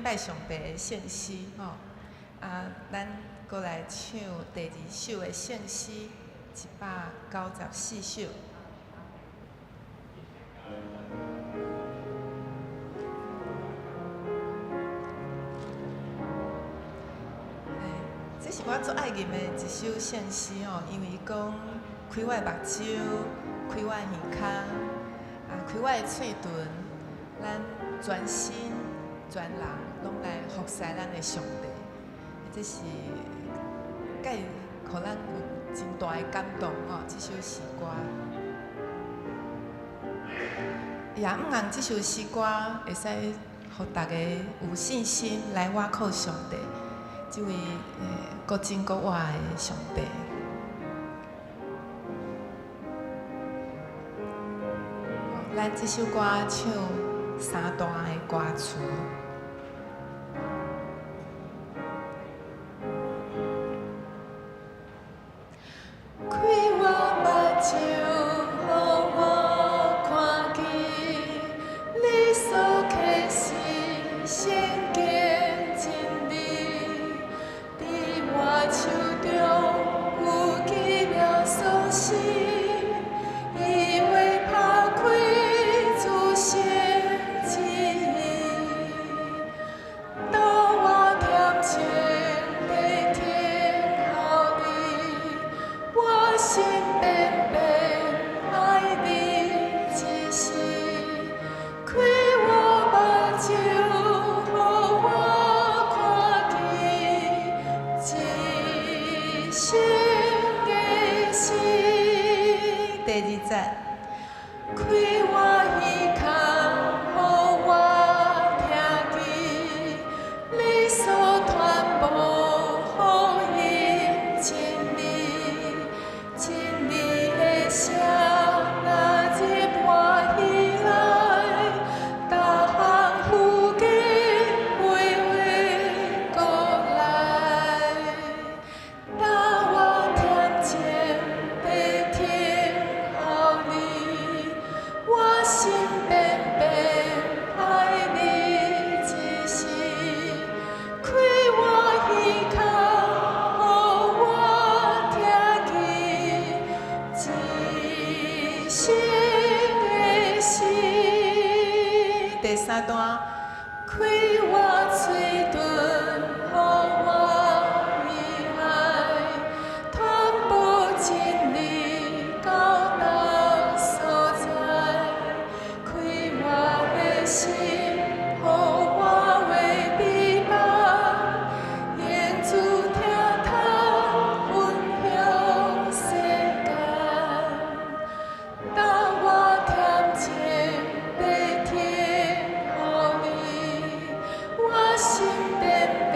拜上帝的聖詩吼。啊，咱閣來唱第二首的聖詩，194首。這是我最愛吟的一首聖詩吼，因為伊講開我的目睭，開我的耳孔，啊，開我的喙唇，咱全身全人攏來服侍咱的上帝。這是蓋予咱有真大的感動吼，這首詩歌。也毋通這首詩歌會使予大家有信心來倚靠上帝，這位閣真閣活的上帝。咱這首歌唱三段的歌詞。開我目睭，予我看見你所啟示聖經真理，佇我手中有奇妙鎖匙，伊會拍開諸聖旨意，導我恬靜地聽候你，我心變變愛你一生，開我目睭，予我看見一生的心。第二節，開我耳孔，予我聽見你所傳播福音真理，真理的聲若入我耳內，逐項負擔飛飛過來，導我恬靜地聽候你，我心變變愛你一生，開我耳孔，予我聽見一生的心。第三段，開我喙唇，予我耳愛，傳播真理到逐所在，開我的心，予我話美夢，用主聽通分享世間，導我恬靜地聽候你，我心變變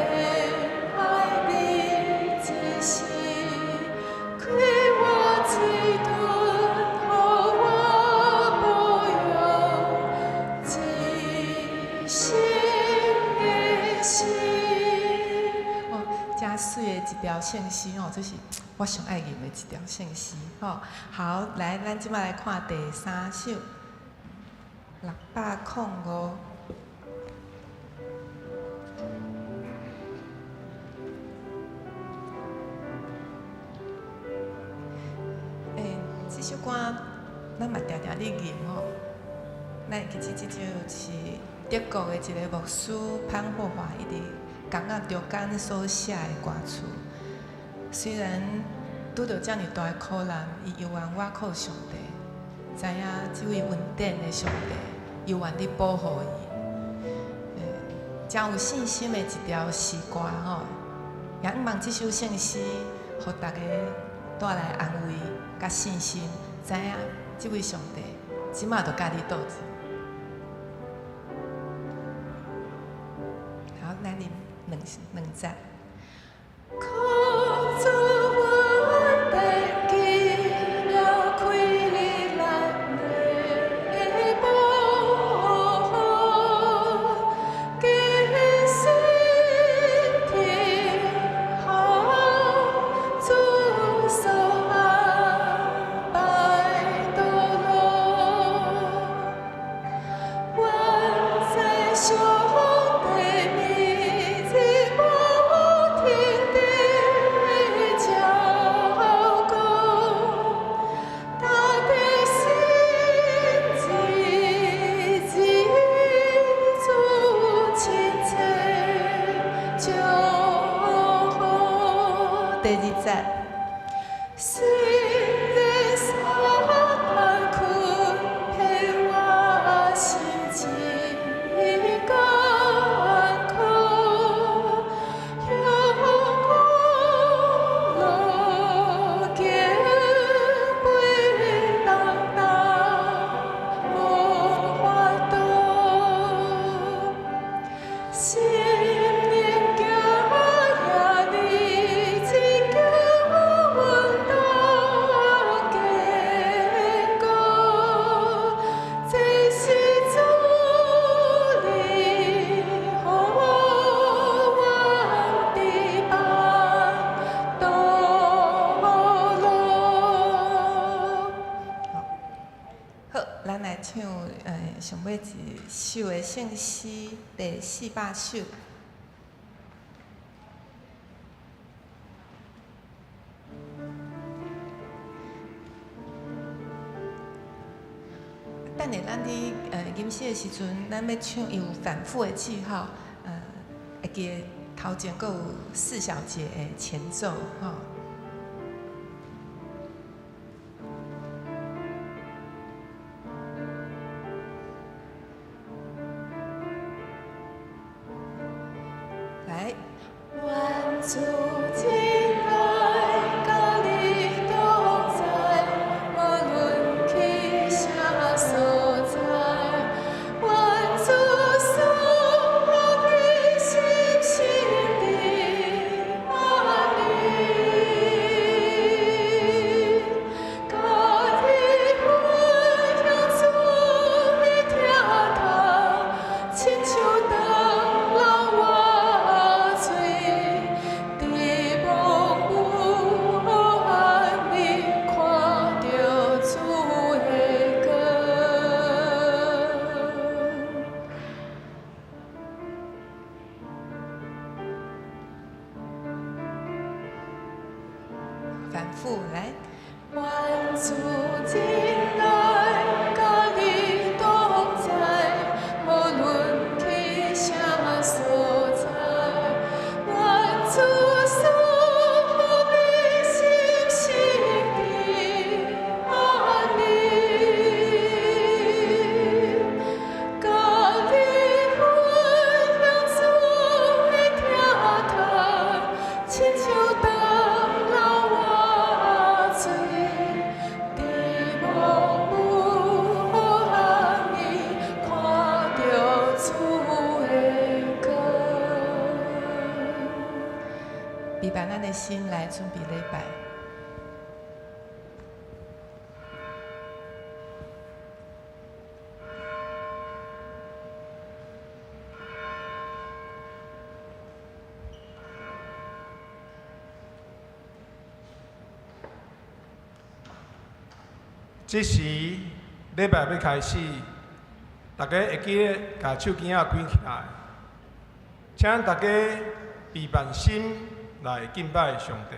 愛你一生，開我喙唇，予我保養一生的心。哦，真媠的一條聖詩哦，這是我上愛吟的一條聖詩吼。好，來，咱這擺來看第三首，605。欸，這首歌咱嘛定定咧吟吼。咱會記這首是德國的一個牧師潘霍華伊佇監獄中間所寫的歌詞。雖然拄著遮爾大的苦難，伊猶原倚靠上帝，知影這位恩典的上帝猶原佇保護伊。真有信心的一條詩歌吼，也向望這首聖詩，予大家帶來安慰佮信心，知影這位上帝這馬就佮你鬥陣。好，來啉兩兩節。靠主恩典奇妙開咱的寶庫，堅信聽候主所安排道路，願在上帝名。第二節。雖然撒旦困騙我心真艱苦，向我路經背重擔，無法度，心靈驚訝你真叫阮當堅固，這是主你予阮的幫道路。好，咱來唱上尾一首的聖詩，第400首。等下咱佇吟詩的時陣，咱欲唱伊有反覆的記號，會記得頭前閣有4小節的前奏，吼。來，願主真愛佮你同在，無論去啥所在，願主賜予你心心的安寧，佮你分享主的疼痛，親像長老活水，佇蒙霧暗裡看著主的光。反覆來，願主真愛佮你同在，無論去啥所在，願主賜予你心心的安寧，佮你分享主的疼痛，親像長老活水，佇蒙霧暗裡看著主的光。預備咱的心來準備禮拜。這時禮拜欲開始，大家會記得共手機仔關起來，請大家閉目心來敬拜上帝。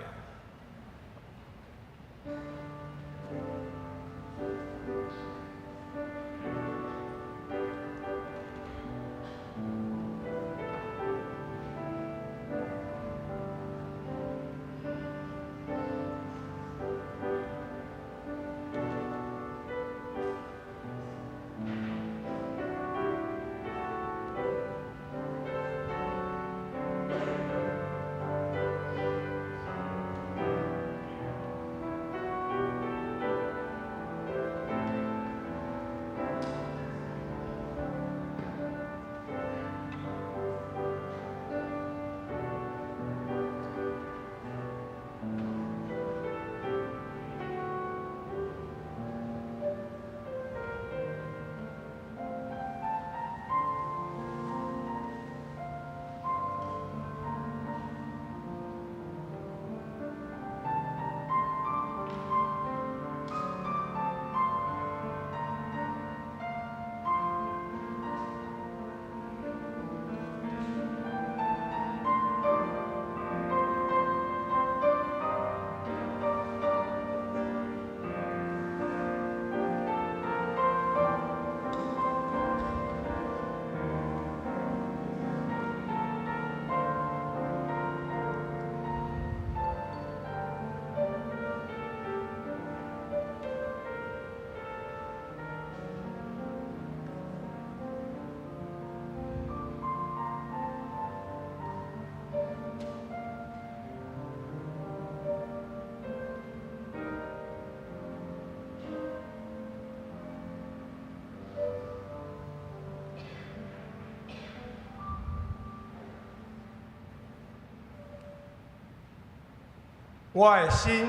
我的心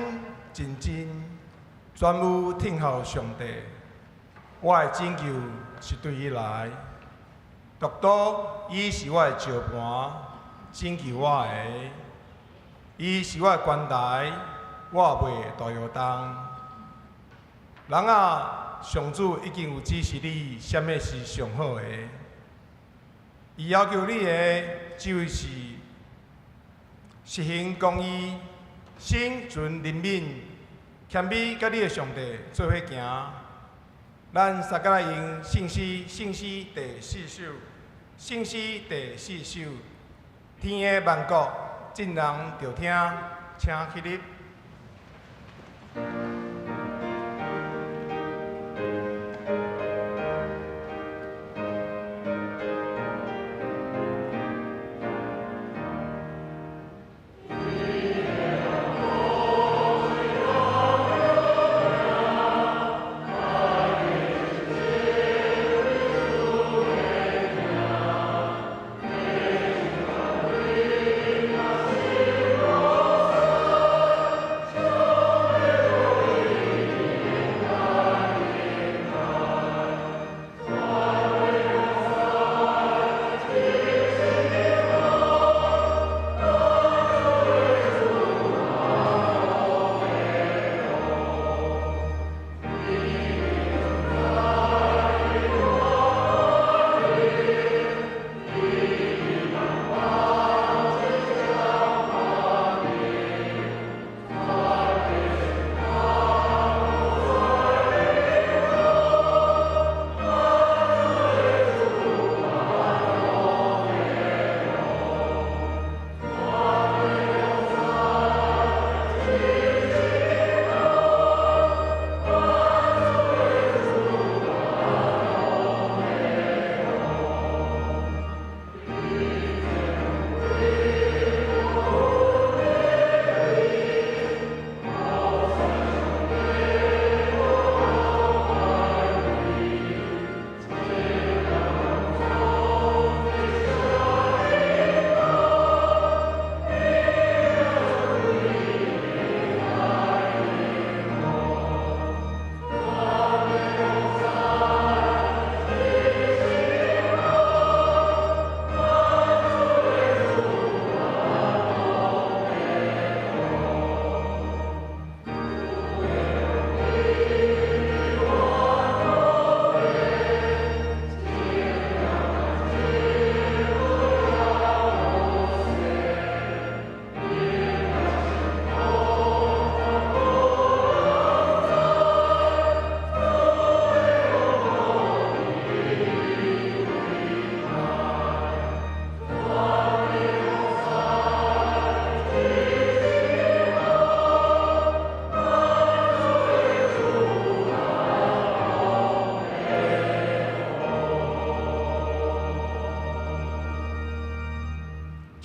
真真專務聽候上帝，我的拯救是對伊來。獨獨伊是我的石磐，拯救我的。伊是我的關台，我袂動搖動。人啊，上主已經有指示你，啥物是上好的。伊要求你的，就是實行公義、心存憐憫、謙卑，佮你的上帝做伙行。咱三個來用聖詩，聖詩第四首，聖詩第四首，天的萬國，眾人著聽，請起立。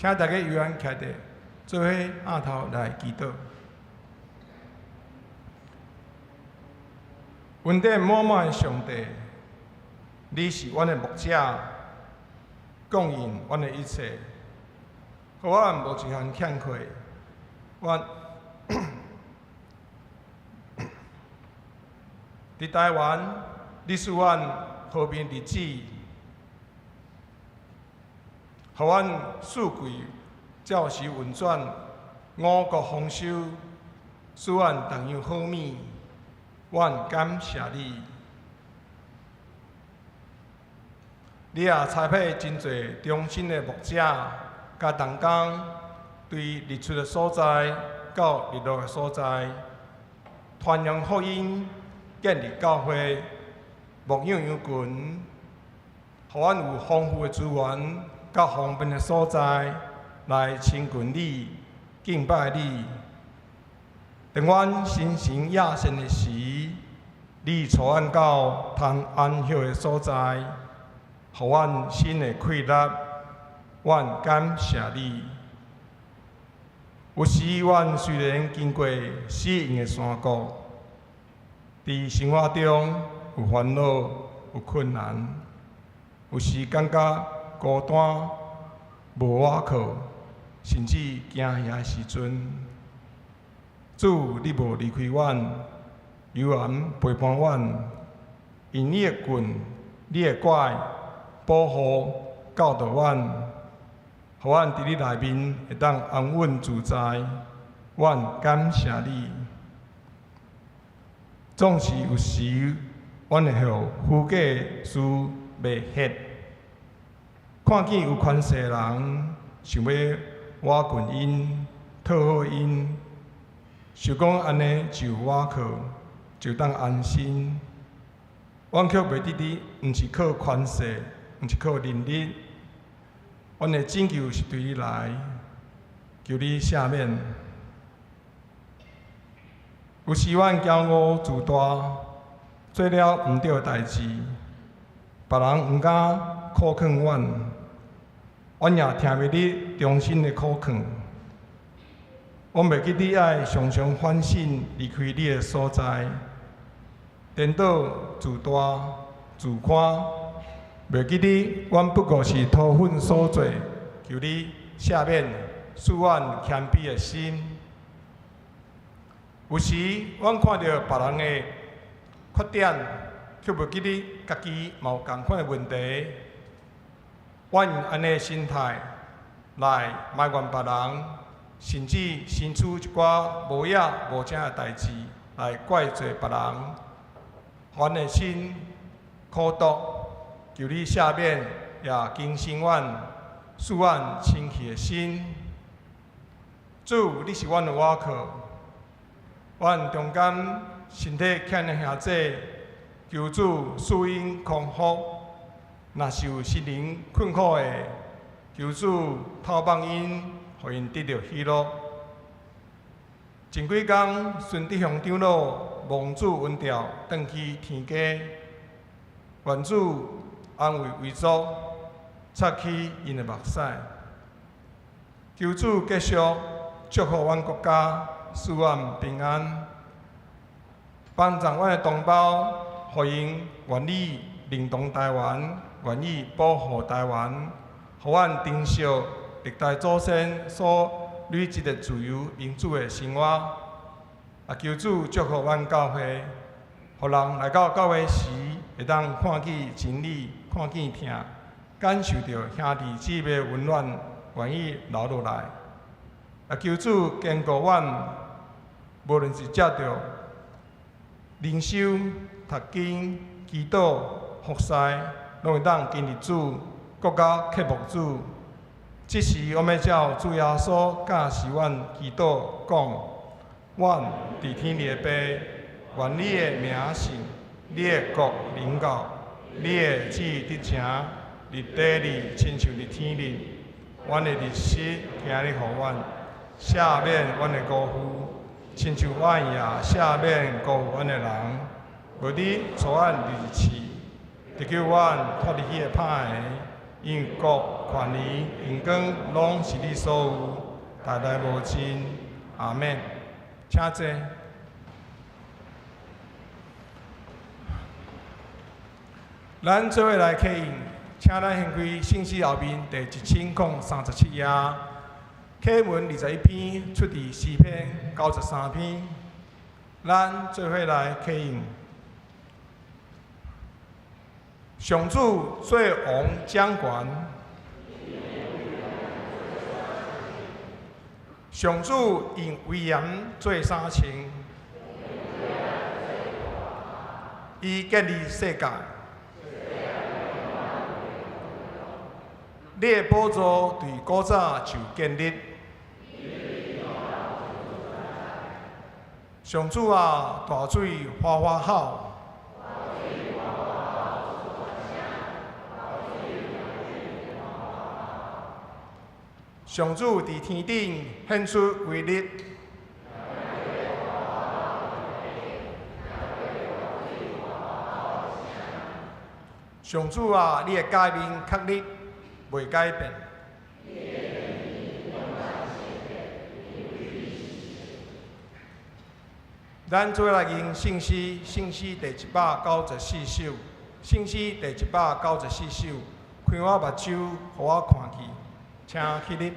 請大家悠閒徛佇，做伙徛頭來祈禱。恩典滿滿的上帝，你是阮的牧者，供應阮的一切，予阮無一項欠缺。阮佇台灣，你賜阮和平日子。予阮四季照時運轉，五穀豐收，賜阮重陽好物，阮感謝你。你也差派真濟忠心的牧者，佮同工，對日出的所在到日落的所在，傳揚福音，建立教會，牧養羊群，予阮有豐富的資源。佮方便的所在來親近你、敬拜你。當阮心神野散的時，你帶阮到通安歇的所在，予阮心會快樂。阮感謝你。有時阮雖然經過死蔭的山谷，佇生活中有煩惱、有困難，有時感覺孤單、無倚靠，甚至驚嚇的時陣，主，你無離開阮，猶原陪伴阮，用你的棍、你的拐保護、教導阮，予阮佇你內面會當安穩自在。阮感謝你。總是有時，阮會予虛假事迷惑，看見有權勢人想欲倚近𪜶、討好𪜶，想講按呢就有倚靠，就當安心。阮卻袂記得，毋是靠權勢，毋是靠能力，阮的拯救是對你來，求你赦免。有時阮驕傲自大，做了毋對的代誌，別人毋敢苦勸阮，阮也聽袂入忠心的苦勸。阮袂記得愛常常反省離開你的所在，顛倒自大自誇，袂記得阮不過是土粉所做，求你赦免，賜阮謙卑的心。有時，阮看著別人的缺點，卻袂記得家己嘛有仝款的問題。阮用按呢心態來埋怨別人，甚至生出一寡無影無聲的代誌來怪罪別人。阮的心苦毒，求你赦免，也更新阮，賜阮清氣的心。主，你是阮的倚靠。阮中間身體欠的兄弟，求主賜𪜶康復；若是有心靈困苦的，求主透放𪜶，予𪜶得著喜樂。前幾工，孫德雄長老蒙主恩召，轉去天家，願主安慰遺族，擦去𪜶的目屎。求主繼續祝福阮國家，賜阮平安，幫助阮的同胞，予𪜶願意認同台灣，願意保護台灣，予阮珍惜歷代祖先所累積的自由民主的生活。啊，求主祝福阮教會，予人來到教會時，會當看見真理，看見疼，感受著兄弟姊妹的溫暖，願意留落來。啊，求主堅固阮，無論是藉著靈修、讀經、祈禱、服侍，攏會當經歷主，閣較渴慕主。這時，我欲照主耶穌教示阮祈禱講：阮佇天裡的爸，願你的名聖，你的國臨到，你的旨意得成，佇地裡親像佇天裡。阮的日食今日予阮，赦免阮的辜負，親像阮也赦免辜負阮的人。無你帶阮入試，特救阮脫離彼个歹的，因為國、權能、榮光攏是你所有，代代無盡。阿們。請坐。咱做伙來啟應，請咱掀開聖詩後面第1037頁，啟文21篇出自詩篇93篇。咱做伙來啟應。上主做王掌權，上主用威嚴做衫穿，伊建立世界。你的寶座對古早就建立。上主啊，大水嘩嘩吼。上主佇天頂顯出威力。上主啊，你的誡命確立，袂改變。咱做來吟聖詩，聖詩第194首，聖詩第194首，開我目睭，予我看見，請起立。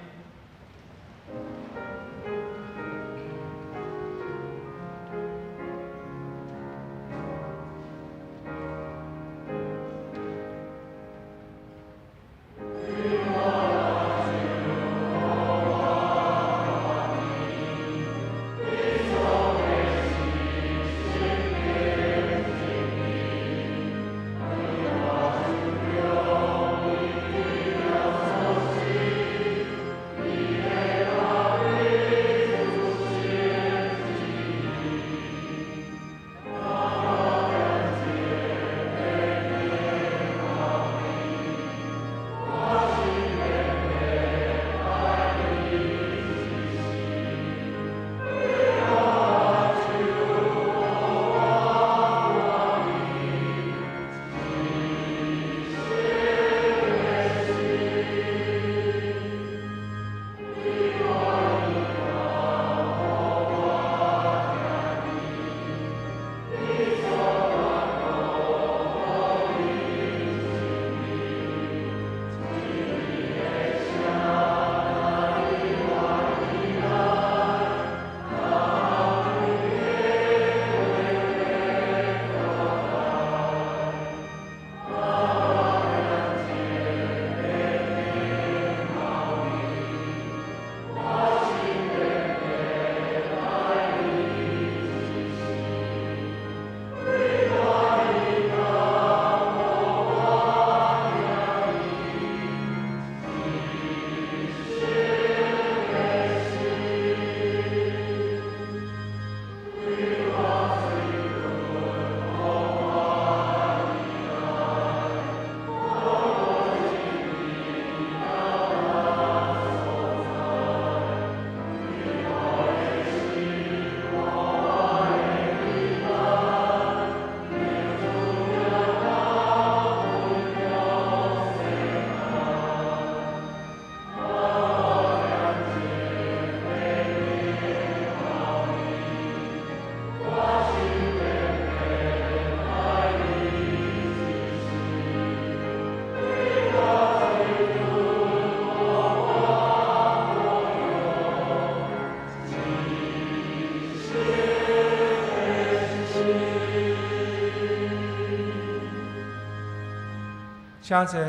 請坐。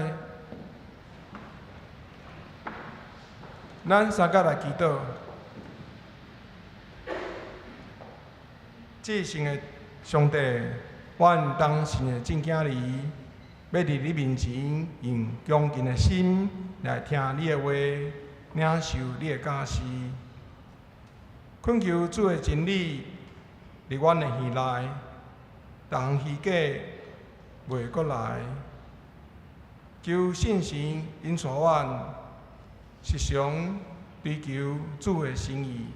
咱三甲來祈禱。至聖的上帝，阮當神的正囝兒，欲佇你面前用恭敬的心來聽你的話，領受你的教示。懇求主的真理佇阮的耳內，逐項虛假袂閣來。求聖神引帶阮時常追求主的心意，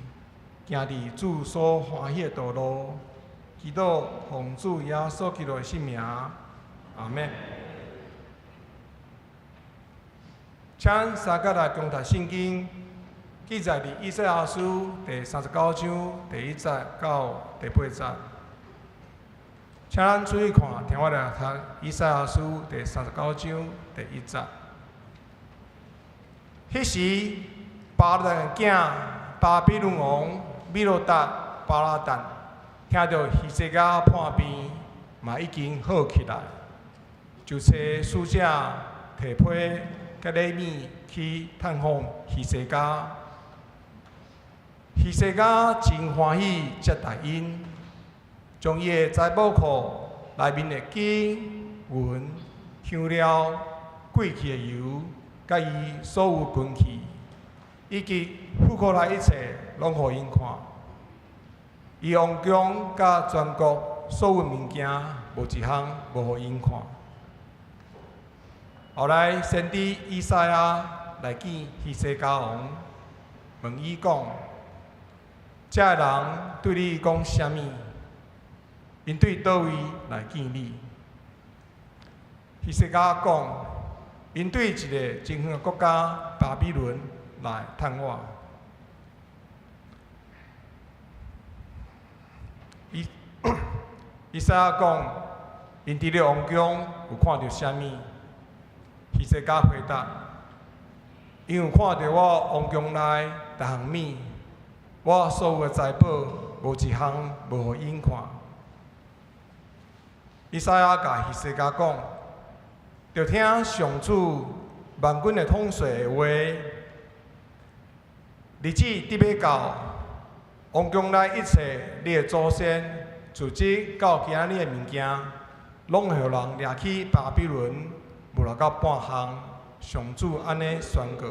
行佇主所歡喜的道路。祈禱奉主耶穌基督的聖名，阿們。請三甲來共讀聖經，記載佇以賽亞書第三十九章第一節到第八節。請咱注意看，聽我來讀以賽亞書第三十九章第一節。彼時，巴拉旦的囝巴比倫王米羅達巴拉旦聽著希西家破病，嘛已經好起來，就差使者提批佮禮物去探訪希西家。希西家真歡喜接待𪜶，將伊的財寶庫內面的金銀、香料、貴氣的油，佮伊所有軍器，以及庫庫內一切，攏予𪜶看。伊王宮佮全國所有物件，無一項無予𪜶看。後來，先知以賽亞來見希西家王，問伊講：這个人對你講啥物？𪜶對佗位來見你？希西家講：𪜶對一个真遠的國家巴比倫來探我。以賽亞講：𪜶佇咧王宮有看著啥物？希西家回答：𪜶有看著我王宮內逐項物，我所有的財寶，無一項無予𪜶看。以賽亞共希西家講：著聽上主萬軍的統帥的話，日子得欲到，王宮內一切你的祖先自這到今仔日的物件，攏會予人掠去巴比倫，無留到半項。上主按呢宣告。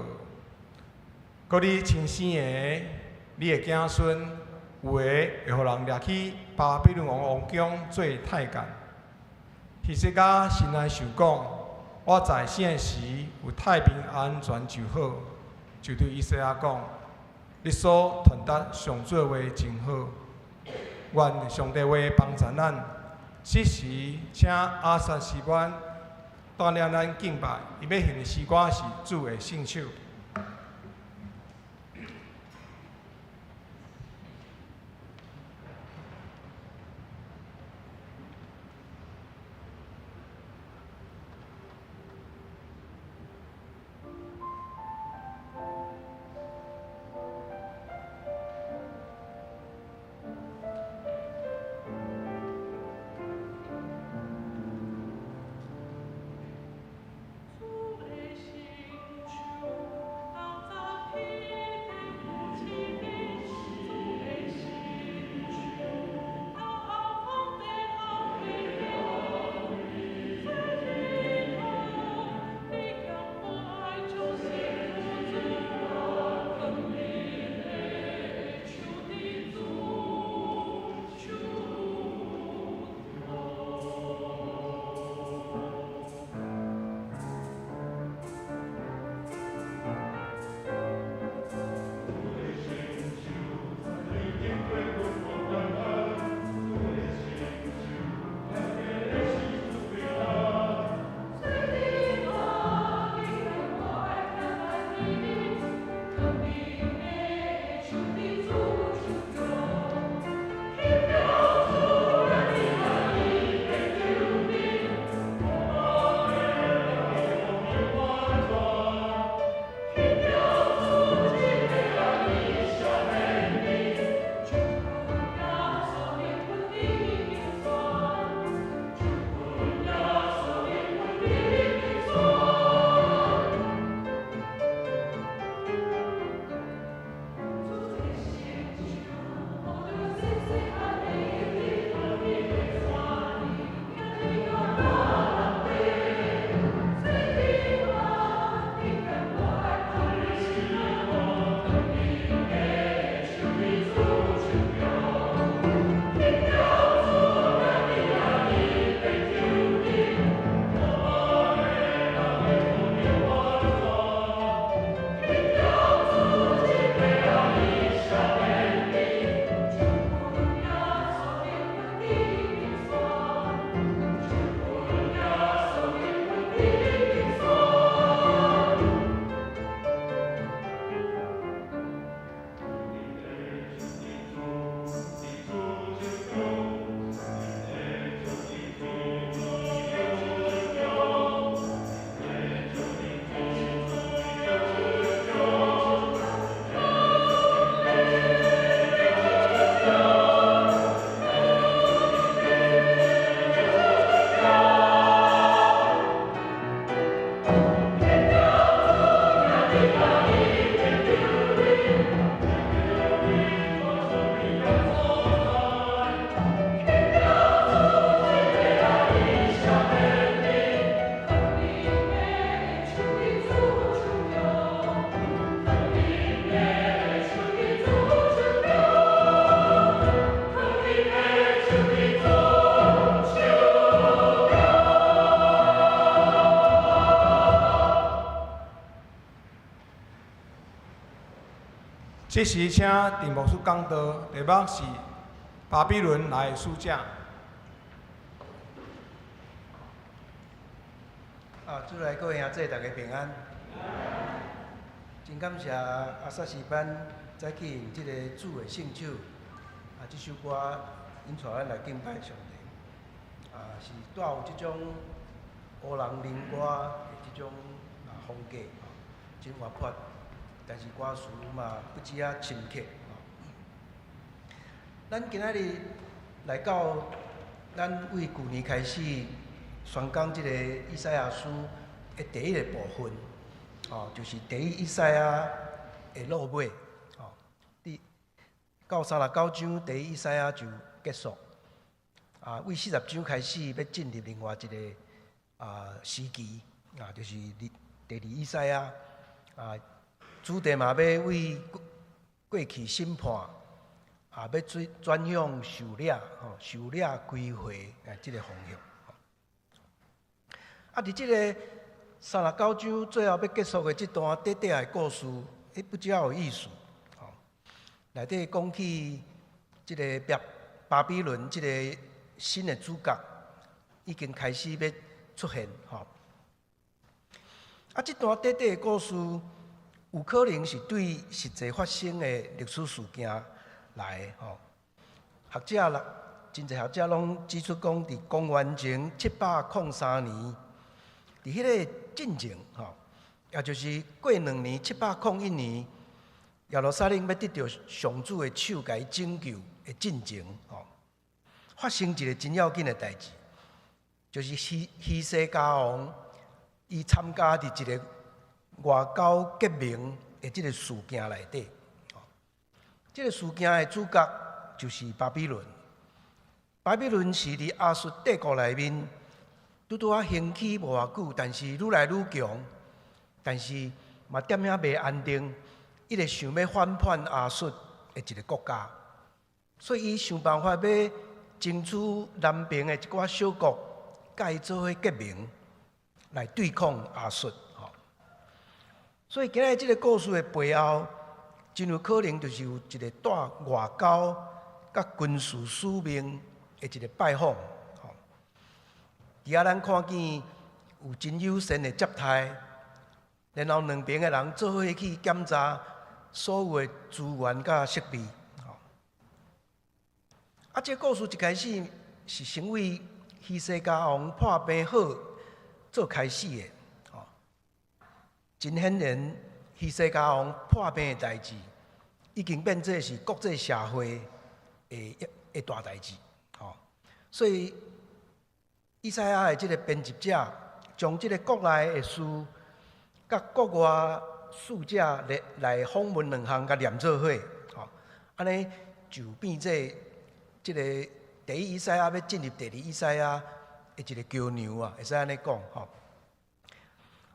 閣你親生的，你的子孫，有的會予人掠去巴比倫王王宮做太監。希西家心內想講：我在生時有太平安全就好。就對以賽亞講：你所傳達上主的話真好，願上帝話幫助咱。此時，請亞薩詩班帶領咱敬拜，伊欲獻的詩歌是主的聖手。主的聖手。這時請鄭牧師講道，題目是巴比倫來的使者。啊，主內各位兄弟，大家平安。真感謝阿薩士班早起用這個主的聖手，啊，這首歌引帶咱來敬拜上帝。啊，是帶有這種烏人靈歌的這種啊風格，真活潑，但是歌詞嘛不止仔深刻。咱今仔日來到咱為舊年開始宣講這個以賽亞書的第一個部分，哦，就是第一以賽亞的落尾，哦，佇到39章第一以賽亞就結束，啊，為40章開始欲進入另外一個啊時期，啊，就是第二以賽亞，啊，主題嘛欲為過去審判，啊，欲轉轉向受掠，吼，受掠歸回啊，這個方向。啊，佇這個39章最後欲結束的這段短短的故事，彼不只有意思，吼，內底講起這個巴巴比倫這個新的主角已經開始欲出現，吼。啊，這段短短的故事有可能是對實際發生的歷史事件來的，吼。學者啦，真濟學者攏指出講，佇公元前703年，佇彼個進前，吼，也就是過2年701年，耶路撒冷欲得著上主的手共伊拯救的進前，吼，發生一個真要緊的代誌，就是希希西家王伊參加佇一個外交結盟的這個事件內底，吼，這個事件的主角就是巴比倫。巴比倫是佇亞述帝國內面拄拄仔興起無偌久，但是愈來愈強，但是嘛踮遐袂安定，一直想欲反叛亞述的一個國家，所以伊想辦法欲爭取南邊的一寡小國，共伊做伙結盟來對抗亞述。吼，所以今仔日這個故事的背後，真有可能就是有一個帶外交佮軍事使命的一個拜訪。吼，佇遐咱看見有真友善的接待，然後兩邊的人做伙去檢查所有的資源佮設備。吼，啊，這個故事一開始是先為希西家王破病好做開始的。吼，真顯然，希西家王破病的代誌已經變做是國際社會的的大代誌。吼，所以以賽亞的這個編輯者將這個國內的事，佮國外使者來來訪問兩項，共連做伙，吼，按呢就變做這個第一以賽亞欲進入第二以賽亞的一個橋梁啊，會使按呢講，吼。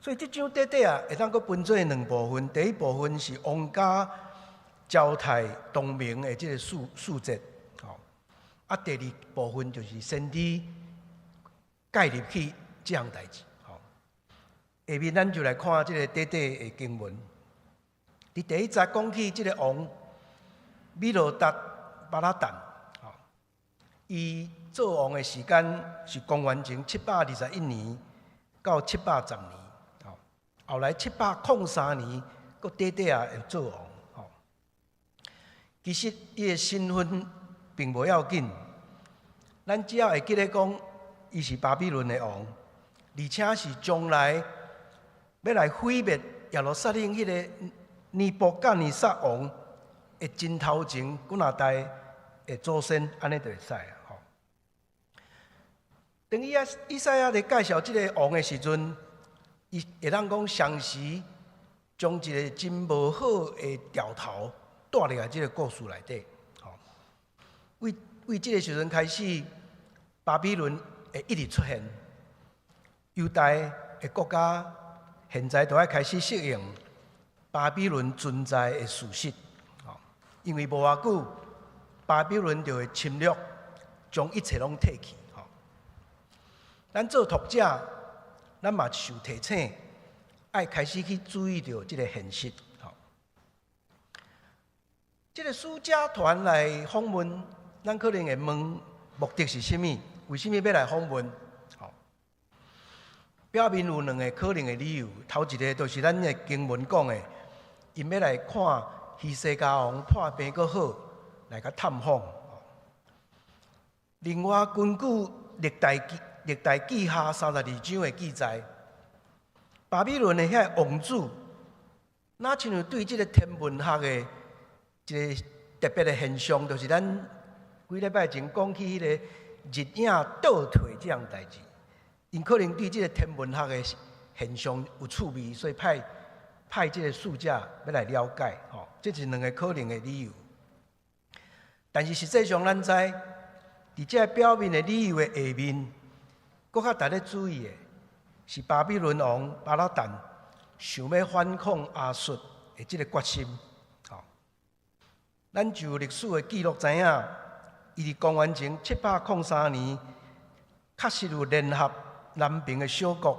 所以這章短短啊，會當閣分做兩部分。第一部分是王家交替同盟的這個細細節，吼。啊，第二部分就是先知介入去這項代誌，吼。下面咱就來看這個短短的經文。佇第一節講起這個王米羅達巴拉旦，吼，伊做王的時間是公元前721年到710年，吼。後來703年，閣短短仔會做王，吼。其實伊的身份並無要緊，咱只要會記得講，伊是巴比倫的王，而且是將來欲來毀滅耶路撒冷彼個尼布甲尼撒王的真頭前幾若代的祖先，按呢就會使啊。吼。當伊啊以賽亞咧介紹這個王的時陣，伊會當講同時將一個真無好的兆頭帶入來這個故事內底。吼，為為這個時陣開始，巴比倫會一直出現，猶大的國家現在就愛開始適應巴比倫存在的事實。吼，因為無偌久，巴比倫就會侵略，將一切攏提去。吼，咱做讀者，咱嘛受提醒，愛開始去注意著這個現實。吼，這個使者團來訪問，咱可能會問目的是啥物？為啥物欲來訪問？表面有兩個可能的理由，頭一個就是咱的經文講的，𪜶欲來看希西家王破病閣好，來共探訪。另外，根據歷代志下32章的記載，巴比倫的遐王子，若親像對這個天文學的一個特別的現象，就是咱幾禮拜前講起彼個日影倒退這項代誌。𪜶可能對這個天文學的現象有趣味，所以派這個使者欲來了解，吼，這是兩個可能的理由。但是實際上，咱知佇這個表面的理由的下面，閣較值得注意的是巴比倫王巴拉旦想欲反抗亞述的這個決心。吼，咱就歷史的記錄知影，伊佇公元前703年，確實有聯合南邊的小國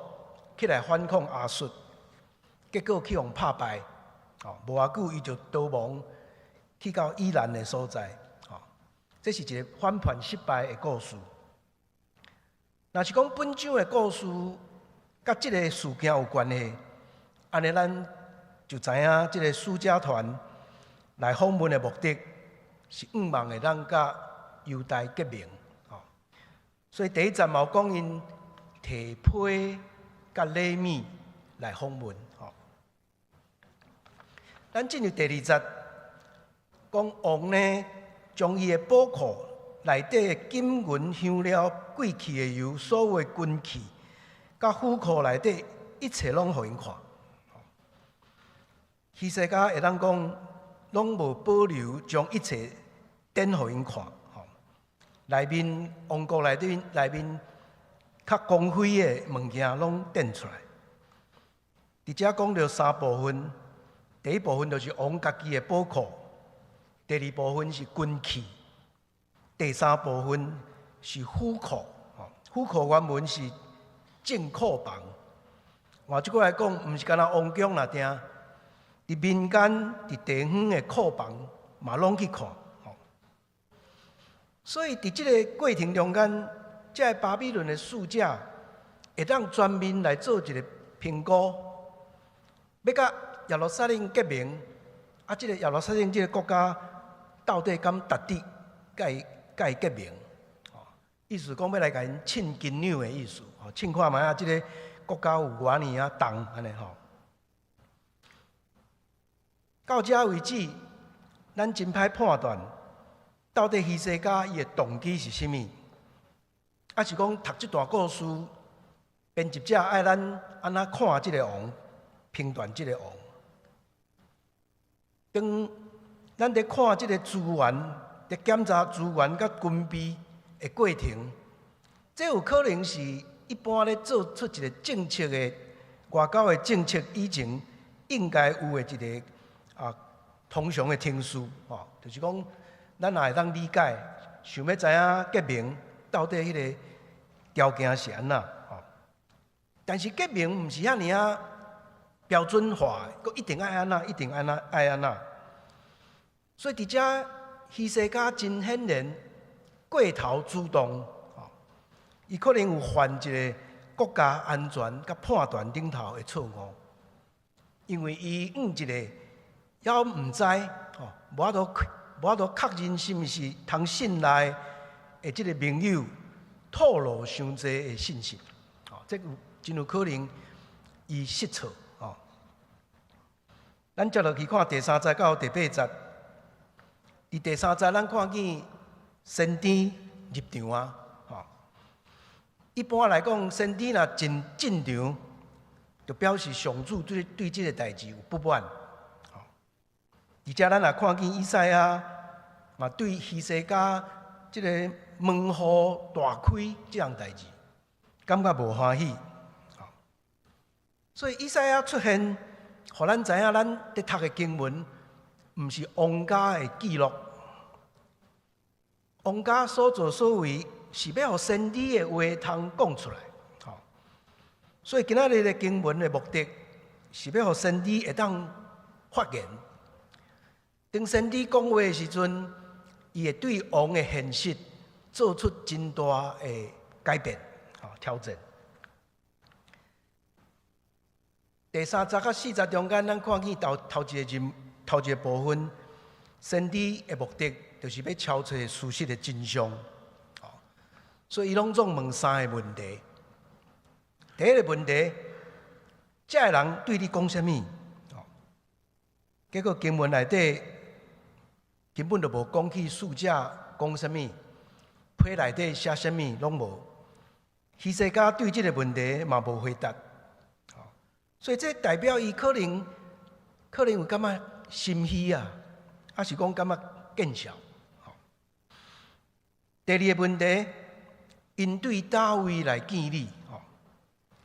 起來反抗亞述，結果去予拍敗，哦，無偌久伊就逃亡去到以攔的所在，哦，這是一個反叛失敗的故事。若是講本章的故事佮這個事件有關係，按呢咱就知影這個使者團來訪問的目的是向望會當佮猶大結盟，哦，所以第一節嘛有講𪜶提批佮禮物來訪問，吼。咱進入第二節，講王呢，將伊的寶庫內底的金銀香料、貴氣的油、所有的軍器，佮府庫內底一切攏予𪜶看。希西家會當講，攏無保留，將一切展予𪜶看。吼，內面王國內底內面較光輝的物件攏展出來。佇遮講著三部分，第一部分就是王家己的寶庫，第二部分是軍器，第三部分是府庫。府庫原文是正庫房。換一句來講，毋是干焦王宮爾定，佇民間、佇地方的庫房嘛攏去看。所以佇這个過程中間，這个巴比倫的使者會當全面來做一個評估，欲佮耶路撒冷結盟，啊，這个耶路撒冷這个國家到底敢值得佮伊結盟？意思講欲來共𪜶稱斤兩的意思，吼，稱看覓仔，這个國家有偌爾仔重按呢吼。到這為止，咱真歹判斷，到底希西家伊的動機是啥物？抑是講讀這段故事，編輯者愛咱按怎看這个王，評斷這个王？當咱佇看這个資源，佇檢查資源佮軍備的過程，這有可能是一般咧做出一個政策的外交的政策以前應該有的一個通常的程序，吼，就是講咱也會當理解，想欲知影結盟到底彼个條件是按怎，吼。但是結盟毋是遐爾仔標準化的，閣一定愛按怎，一定按怎愛按怎。所以佇遮希西家真顯然過頭主動，吼，伊可能有犯一个國家安全佮判斷頂頭的錯誤，因為伊向一个猶毋知，吼，無法度確認是毋是通信賴的這个盟友透露傷濟的信息，吼，這有真有可能伊失策，吼。咱接落去看第三節到第八節。佇第三節，咱看見先知入場啊，吼。一般來講，先知若進場，就表示上主對這个代誌有不滿。而且咱也看見以賽亞嘛對希西家這个門戶大開這項代誌，感覺無歡喜。所以以賽亞出現，予咱知影咱佇讀的經文，毋是王家的記錄。王家所作所為，是欲予先知的話通講出來。所以今仔日的經文的目的，是欲予先知會當發言。當先知講話的時陣，伊會對王的現實做出真大的改變、調整。第三節到四節中間，咱看見頭頭一個人頭一個部分，先知的目的就是欲敲揣事實的真相。所以伊攏總問三个問題。第一个問題，這个人對你講啥物？結果經文內底根本就無講起使者講啥物，批內底寫啥物攏無。希西家對這个問題嘛無回答。所以這代表伊可能可能有感覺心虛啊，抑是講感覺見笑。第二个問題，𪜶對佗位來見你？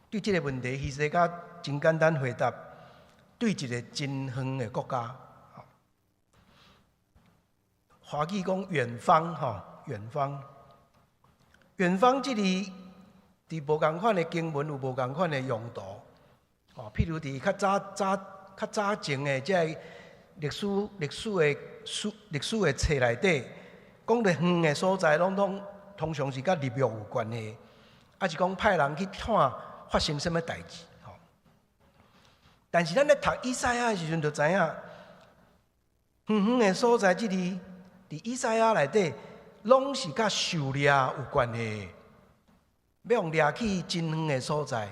對這个問題，希西家真簡單回答：對一个真遠的國家。華語講遠方，吼，遠方，遠方這裡佇無仝款的經文有無仝款的用途。哦，譬如佇較早早較早前的這个歷史歷史的書歷史的冊內底，講著遠的所在，攏總通常是佮立約有關係，抑是講派人去探發生啥物代誌。吼，但是咱咧讀以賽亞的時陣，就知影遠遠的所在，這裡佇以賽亞內底，攏是佮狩獵有關係，欲予掠去真遠的所在。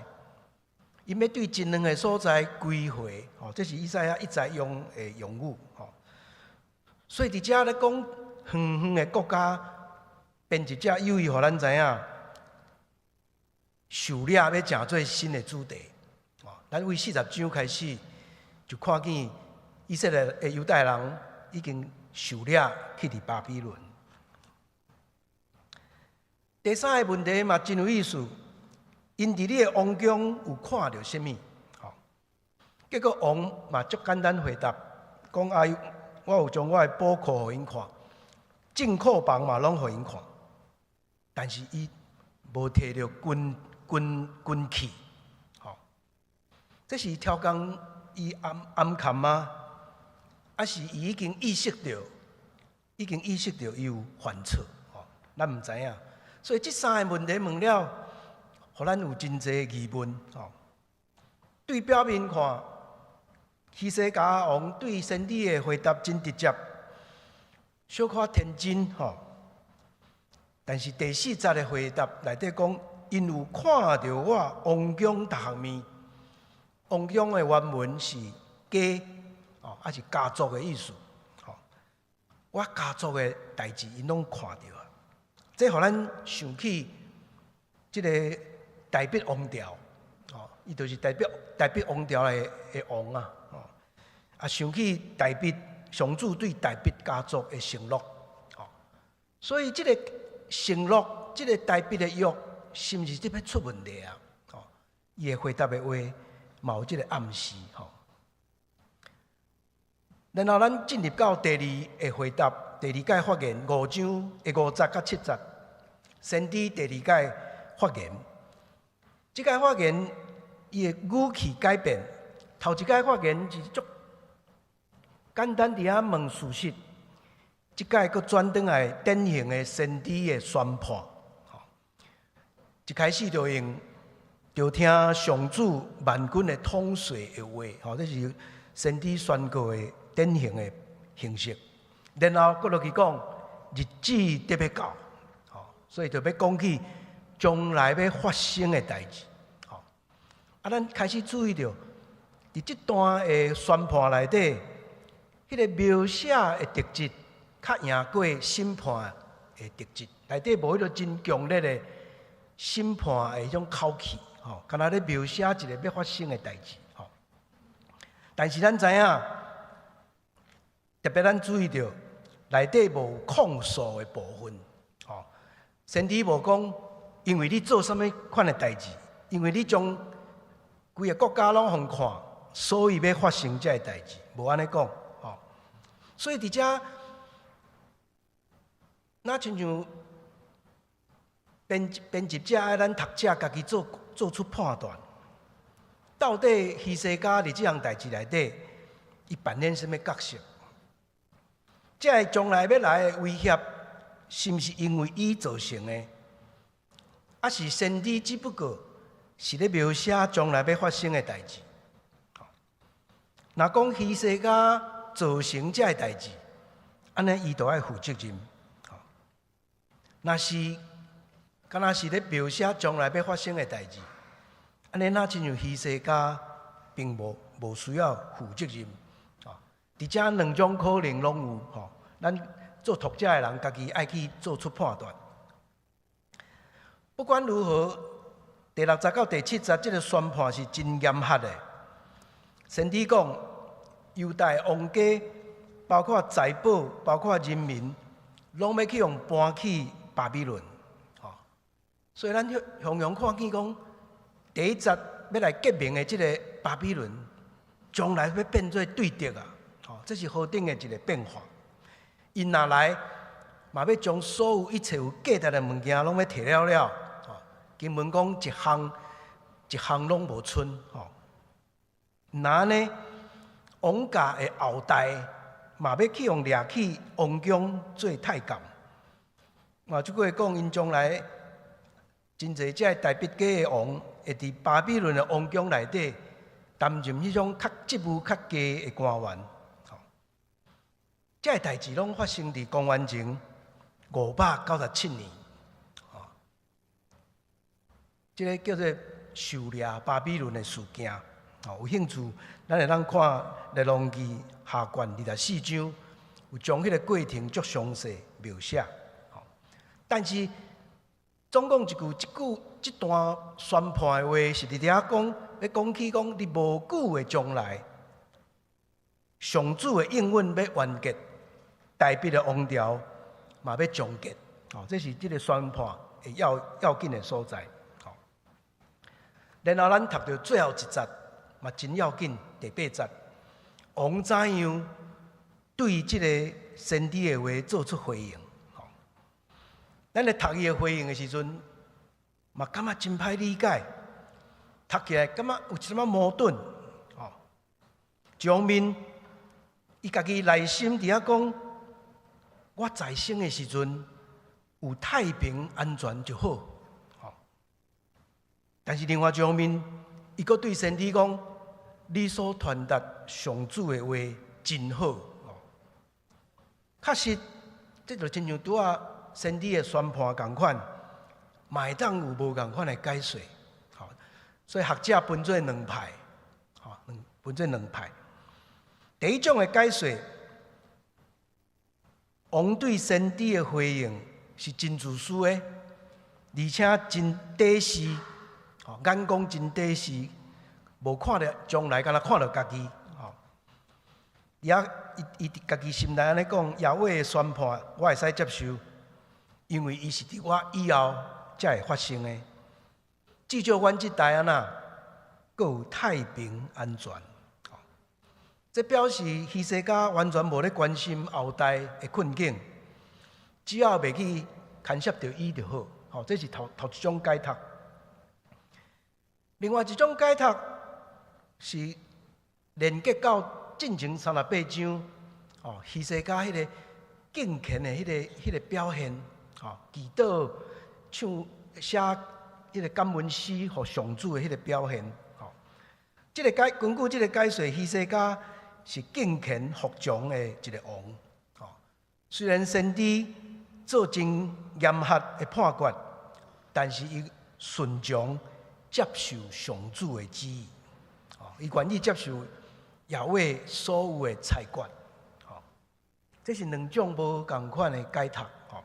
𪜶欲對真遠的所在歸回，吼，這是以賽亞一再用的用語，吼。所以佇遮咧講遠遠的國家，編輯者有意予咱知影，狩獵欲成做新的主題。哦，咱為40章開始就看見以色列的猶大人已經受掠去佇巴比倫。第三个問題嘛真有意思。𪜶佇你的王宮有看著啥物？吼，結果王嘛足簡單回答，講啊，我有將我的寶庫予𪜶看，進庫房嘛攏予𪜶看，但是伊無提著軍軍軍器，吼，這是刁工伊掩掩藏嗎？抑是伊已經意識著，已經意識著伊有犯錯？吼，咱毋知影。所以這三个問題問了，予咱有真濟疑問。吼，對表面看，希西家王對先知的回答真直接，小可天真吼。但是第四節的回答內底講，𪜶有看著我王宮逐項物。王宮的原文是家，哦，抑是家族的意思。吼，我家族的代誌，𪜶攏看著啊。這予咱想起這个大衛王朝，哦，伊就是大衛大衛王朝的的王啊，哦，啊，想起大衛上主對大衛家族的承諾，哦，所以這个承諾，這个大衛的約，是毋是這欲出問題啊？哦，伊的回答的話，嘛有這个暗示，吼。然後咱進入到第二个回答，第二擺發言五章的五節到七節，先知第二擺發言。這擺發言，伊的語氣改變。頭一擺發言是足簡單佇遐問事實，這擺閣轉轉來典型的先知的宣判。一開始就用就聽上主萬軍的統帥的話，吼，這是先知宣告的典型的形式。然後閣落去講日子得欲到，吼，所以就欲講起將來欲發生的代誌。吼，啊，咱開始注意著，佇這段的宣判內底，彼个描寫的特質較贏過審判的特質，內底無彼个真強烈的審判的彼種口氣，吼，敢若咧描寫一个欲發生的代誌，吼。但是咱知影，特別咱注意著，內底無控訴的部分，吼。先知無講，因為你做啥物款的代誌，因為你將規个國家攏予看，所以欲發生這个代誌，無按呢講，吼。所以佇遮，若親像編編輯者愛咱讀者家己做做出判斷，到底希西家佇這項代誌內底，伊扮演啥物角色？這个將來欲來的威脅，是毋是因為伊造成的？抑是先知只不過是咧描寫將來欲發生的代誌？若講希西家造成這个代誌，按呢伊就愛負責任。若是敢若是咧描寫將來欲發生的代誌，按呢若親像希西家並無需要負責任。佇遮兩種可能攏有吼，咱做讀者的人家己愛去做出判斷。不管如何，第六節到第七節這个宣判是真嚴厲的。先知講，猶大王家，包括財寶，包括人民，攏欲去予搬去巴比倫。吼，所以咱雄雄看見講，第一節欲來革命的這个巴比倫，將來欲變做對敵啊！吼，這是何等的一个變化！𪜶若來，嘛欲將所有一切有價值的物件攏欲提了了。吼，經文講一項一項攏無賰。吼，若按呢，王家的後代嘛欲去予掠去王宮做太監。嘛，這句話講，𪜶將來真濟這个大筆家的王，會佇巴比倫的王宮內底擔任彼種較職務較低的官員。這个代誌攏發生佇公元前597年，吼，這个叫做受掠巴比倫的事件。哦，有興趣，咱會當看《列王紀》下卷24章，有將彼个過程足詳細描寫。但是總講一句，這句這段宣判的話是佇遐講，欲講起講佇無久的將來，上主的應允欲完結，大衛的王朝嘛欲終結。哦，這是這个宣判的要緊的所在。吼，然後咱讀著最後一節，嘛真要緊，第八節，王怎樣對這个先知的話做出回應？吼，咱咧讀伊的回應的時陣，嘛感覺真歹理解，讀起來感覺有一點仔矛盾。吼，一方面，伊家己內心佇遐講，我在生的時陣有太平安全就好。吼，但是另外一方面，伊閣對先知講，你所傳達上主的話真好。哦，確實，這就親像拄仔先知的宣判仝款，嘛會當有無仝款的解說。吼，所以學者分做兩派，吼，分做兩派。第一種的解說，王對先知的回應是真自私的，而且真短視，吼，眼光真短視，無看著將來，干焦看著家己，吼。伊啊，伊佇家己心內按呢講，耶和華的宣判我會使接受，因為伊是佇我以後才會發生的。至少阮這代按怎，閣有太平安全。這表示希西家完全無咧關心後代的困境，只要袂去牽涉著伊就好。吼，這是頭頭一種解讀。另外一種解讀是連結到進前38章，哦，希西家彼个敬虔的彼个表現，吼，祈禱、唱、寫彼个感恩詩予上主的彼个表現，吼，這个解根據這个解說，希西家是敬虔服從的一个王，吼，雖然先知做真嚴厲的判決，但是伊順從接受上主的旨意，吼，伊願意接受耶和華所有的裁決，吼，這是兩種無仝款的解讀，吼。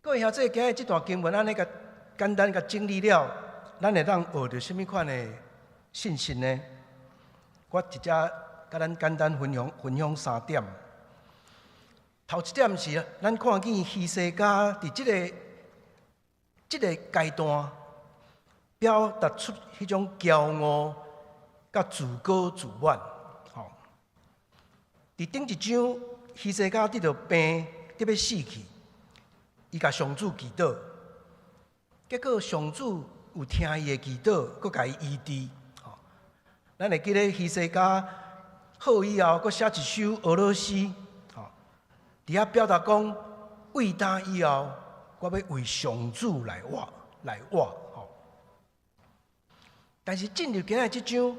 各位兄弟，今日這段經文按呢共簡單共整理了，咱會當學著啥物款的信息呢？我直接共咱簡單分享分享三點。頭一點是，咱看見希西家佇這个階段，表達出彼種驕傲、佮自高自滿。吼，佇頂一章，希西家得著病，得欲死去，伊共上主祈禱，結果上主有聽伊的祈禱，閣共伊醫治。吼，咱會記得希西家好以後，閣寫一首俄羅斯，吼，佇遐表達講，為今以後，我欲為上主來活，來活，吼。但是進入今仔這章，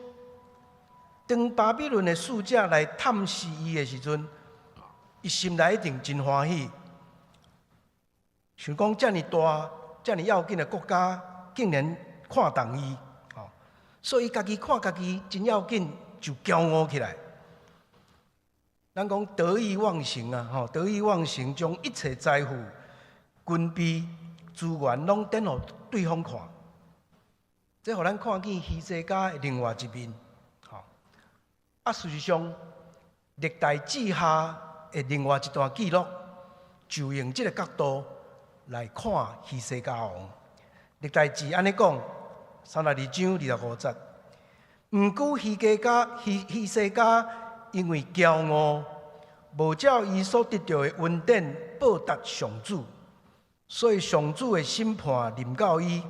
當巴比倫的使者來探視伊的時陣，伊心內一定真歡喜，想講遮爾大、遮爾要緊的國家，竟然看重伊，吼，所以家己看家己真要緊，就驕傲起來。咱講得意忘形啊，吼，得意忘形，將一切財富、軍備、資源攏展予對方看，這予咱看見希西家的另外一面，吼。啊，事實上，歷代志下的另外一段記錄，就用這个角度來看希西家王。歷代志按呢講，32章25節。毋過希西家希西家因為驕傲，無照伊所得著的恩典報答上主，所以上主的審判臨到伊，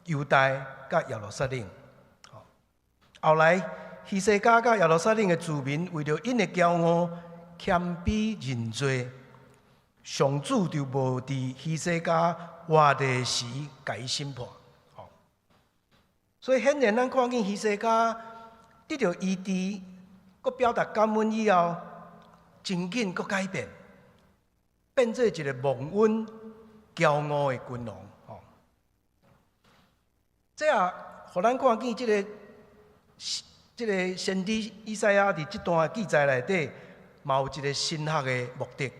猶大佮耶路撒冷。後來希西家佮耶路撒冷的子民為著𪜶的驕傲、謙卑認罪，上主就無佇希西家活的時共伊審判。所以顯然咱看見希西家得著醫治，閣表達感恩以後，真緊閣改變，變做一个忘恩、驕傲的君王。吼，這也予咱看見這个先知以賽亞佇這段記載內底，嘛有一个神學的目的，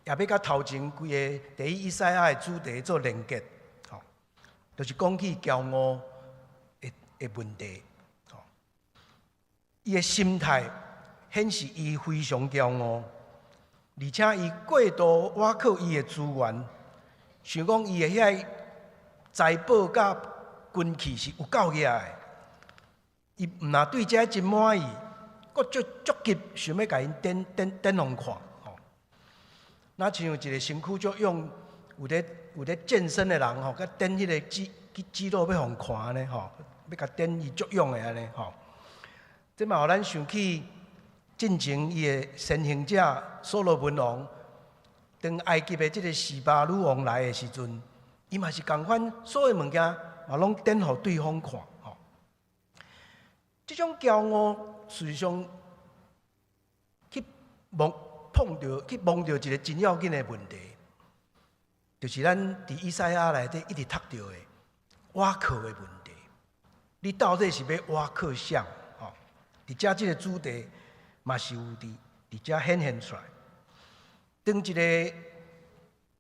也欲佮頭前規个第一以賽亞的主題做連結，吼，就是講起驕傲的問題。伊的心態顯示伊非常驕傲，而且伊過度倚靠伊的資源，想講伊的遐个財寶佮軍器是有夠額的。伊毋若對這真滿意，閣足足急想欲共𪜶展展展予看，吼。若親像一个身軀足勇，有咧健身的人吼，佮展彼个肌肉欲予看按呢吼，欲共展伊足勇的按呢吼。這嘛予咱想起進前伊的先行者所羅門王，當埃及的這个示巴女王來的時陣，伊嘛是仝款，所有物件嘛攏展予對方看，吼。這種驕傲，事實上去摸碰著去摸著一个真要緊的問題，就是咱佇以賽亞內底一直讀著的倚靠的問題。你到底是欲倚靠誰？吼，佇遮這个主題嘛是有佇遮顯現出來。當一个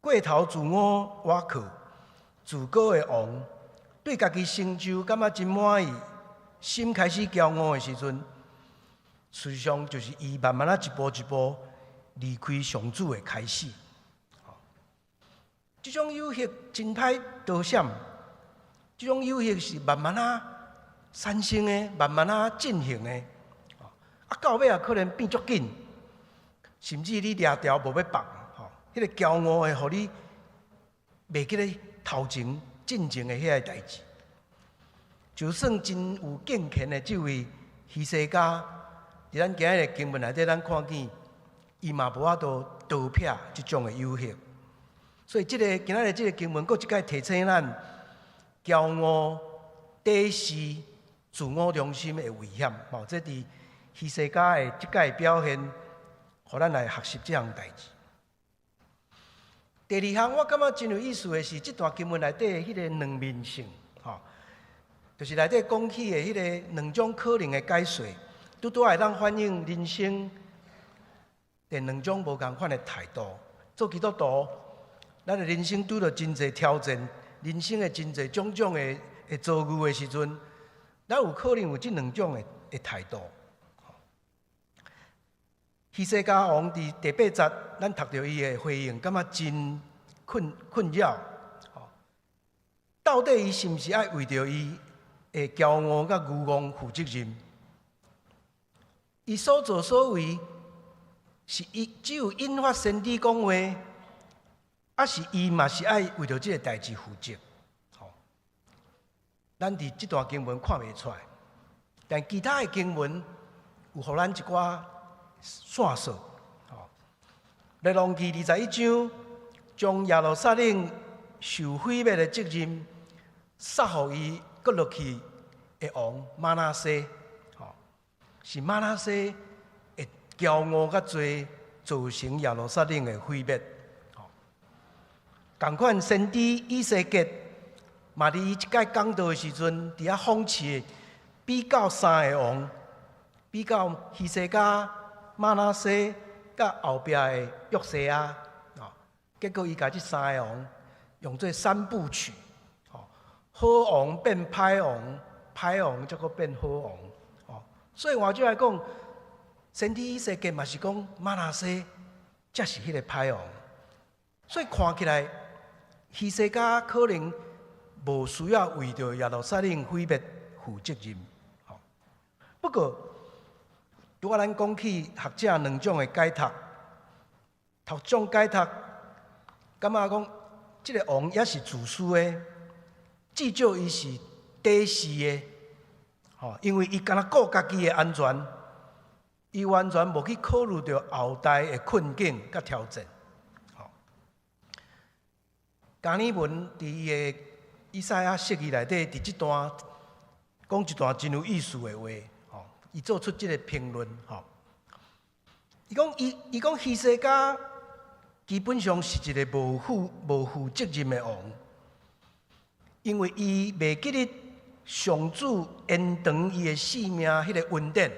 過頭自我倚靠、自高的王，對家己成就感覺真滿意，心開始驕傲的時陣，事實上就是伊慢慢仔一步一步離開上主的開始。這種誘惑真歹躲閃，這種誘惑是慢慢仔產生的，慢慢仔進行的。啊，到尾也可能變足緊，甚至你掠牢無欲放，吼，彼个驕傲會予你袂記咧頭前進前的彼个代誌。就算真有敬虔的這位希西家，佇咱今日的經文內底，咱看見伊嘛無法度逃避這種的誘惑。所以，這个今仔日這个經文，閣一擺提醒咱，驕傲、短視、自我中心的危險。吼，這佇希西家的這擺表現，予咱來學習這項代誌。第二項，我感覺真有意思的是，這段經文內底的彼个兩面性，吼，就是內底講起的彼个兩種可能的解說，拄拄會當反映人生佇兩種無仝款的態度。做基督徒，咱的人生拄著真濟挑戰，人生的真濟種種的遭遇的時陣，咱有可能有這兩種的態度。希西家王佇第八節，咱讀著伊的回應，感覺真困擾。到底伊是毋是愛為著伊的驕傲佮愚妄負責任？伊所作所為是伊只有引發先知講話，抑是伊嘛是愛為著這个代誌負責？吼，咱佇這段經文看袂出來，但其他的經文，有予咱一寡線索。吼，列王記21章，將耶路撒冷受毀滅的責任，捒予伊閣落去的王瑪拿西，吼，是瑪拿西的驕傲佮罪造成耶路撒冷的毀滅。吼，仝款先知以西結嘛，佇伊一擺講道的時陣，佇遐諷刺比較三个王，比較希西家、瑪拿西佮後壁的約西亞，哦，結果伊共這三个王用做三部曲，哦，好王變歹王，歹王才閣變好王，哦，所以換句話講，先知以西結嘛是講瑪拿西才是彼个歹王，所以看起來希西家可能無需要為著耶路撒冷毀滅負責任，吼。不過，拄仔咱講起學者兩種的解讀，頭一種解讀感覺講，這个王也是自私的，至少伊是短視的，吼，因為伊干焦顧家己的安全，伊完全無去考慮著後代的困境佮挑戰，吼。加爾文佇伊的以賽亞釋義內底，佇這段講一段真有意思的話，吼，伊做出這个評論，吼。伊講希西家基本上是一个無負責任的王，因為伊袂記得上主延長伊的性命彼个恩典，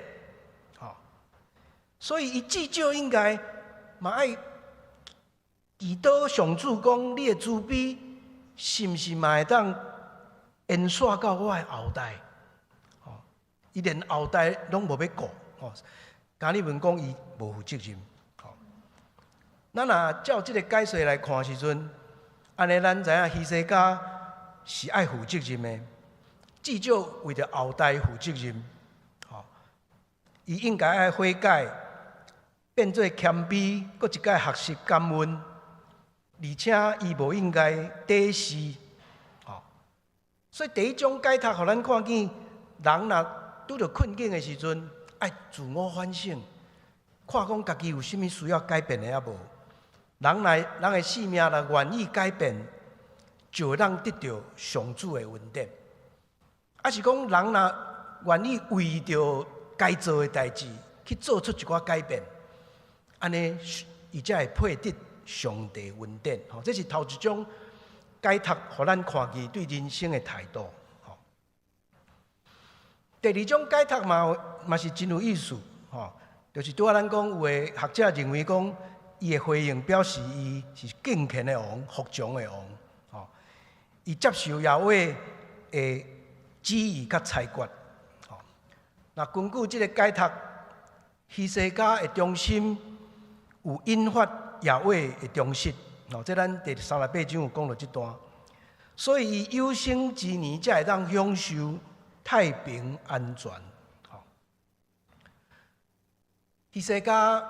吼，所以伊至少應該嘛愛祈禱上主講，你的慈悲是毋是嘛會當延續到我的後代？吼，伊連後代攏無欲顧，吼。加爾文講伊無負責任，吼。咱若照這个解說來看時陣，按呢咱知影希西家是愛負責任的，至少為著後代負責任，吼。伊應該愛悔改，變做謙卑，閣一擺學習感恩，而且伊無應該短視，吼。所以第一種解讀，予咱看見人若拄著困境的時陣，愛自我反省，看講家己有啥物需要改變的抑無。人來人的性命若願意改變，就會當得著上主的恩典。抑是講人若願意為著該做的代誌去做出一寡改變，按呢伊才會配得上帝恩典。吼，這是頭一種解讀，予咱看見對人生的態度。吼，第二種解讀嘛是真有意思。吼，就是拄仔咱講有的學者認為講，伊的回應表示伊是敬虔的王、服從的王。吼，伊接受耶和華的旨意佮裁決。吼，那根據這个解讀，希西家的忠心有引發耶和華的忠實。哦，這咱第38章有講著這段，所以伊有生之年才會當享受太平安全。吼，希西家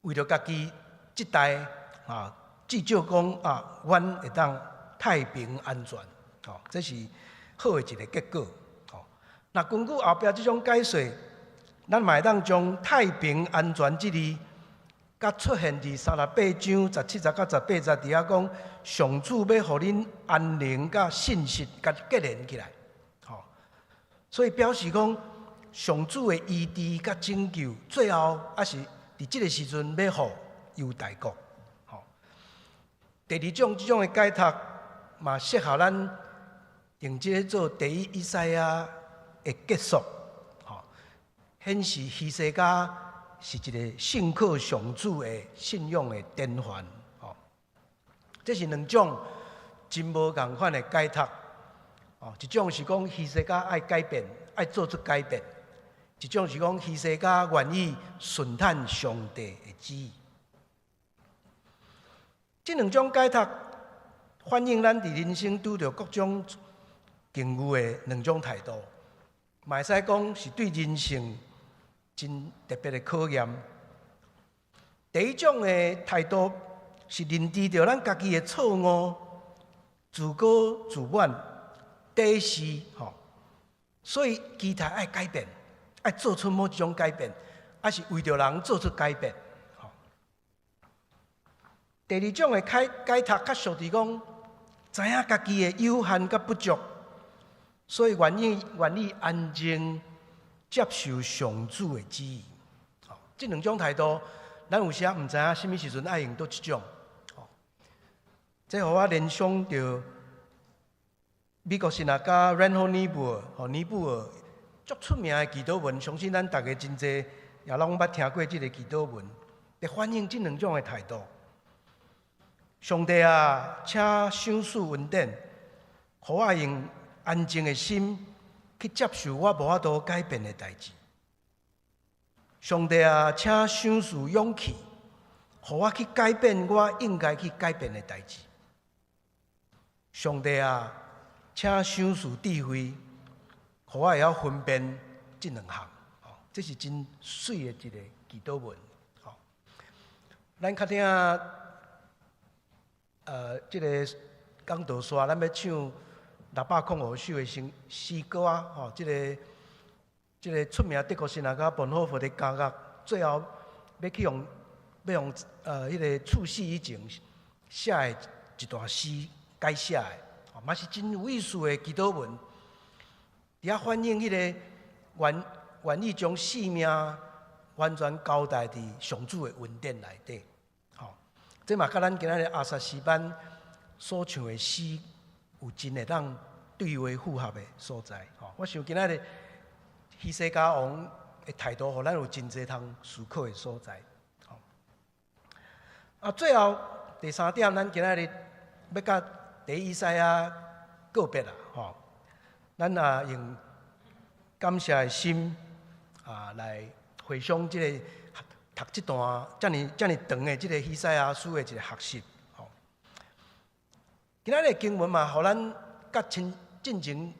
為著家己這代啊，至少講啊，阮會當太平安全。吼，這是好的一个結果。吼，那根據後壁這種解說，咱嘛會當將太平安全這字，佮出現佇38章17節到18節佇遐講，上主欲予恁安寧佮信實共結連起來，吼，所以表示講上主的醫治佮拯救，最後抑是佇這个時陣欲予猶大國，吼。第二種這種的解讀，嘛適合咱用這个做第一以賽亞的結束，吼，顯示希西家是一个信靠上主的信仰的典範，吼。這是兩種真無仝款的解讀，哦，一種是講希西家愛改變，愛做出改變；一種是講希西家願意順趁上帝的旨意。這兩種解讀反映咱佇人生拄著各種境遇的兩種態度，嘛會使講是對人性真特別的考驗。第一種的態度是認知著咱家己的錯誤，自高自滿、短視，吼，所以期待愛改變，愛做出某一種改變，抑是為著人做出改變。第二種的解解讀，較屬佇講，知影家己的有限佮不足，所以願意安靜接受上主的旨意。這兩種態度，咱有時毋知影啥物時陣愛用佗一種。這予我聯想著美國神學家 Reinhold Niebuhr，吼，尼布爾足出名的祈禱文，相信咱逐家真濟也攏捌聽過這个祈禱文，會反映這兩種的態度。上帝啊，請賞賜恩典，予我用安靜的心去接受我無法度改變的代誌。上帝啊，請賞賜勇氣，予我去改變我應該去改變的代誌。上帝啊，請賞賜智慧，予我會曉分辨這兩項。這是真媠的一个祈禱文。咱較聽。這个講道煞，咱欲唱605首的聖詩歌啊！吼，這个出名德國神學家本霍佛的監獄，最後欲去予欲予彼个處死以前寫的一段詩改寫的，嘛是真有意思的祈禱文。佇遐反映彼个願意將性命完全交代佇上主的恩典內底。這嘛佮咱今仔日亞薩詩班所唱的詩有真會當對話符合的所在。吼，我想今仔日希西家王的態度，予咱有真濟通思考的所在。吼，啊，最後第三點，咱今仔日欲佮第一以賽亞告別啦。吼，咱也用感謝的心啊來回想這个讀這段遮爾遮爾長的這个希賽亞書的一个學習，吼。今仔日經文嘛，予咱佮親進前幾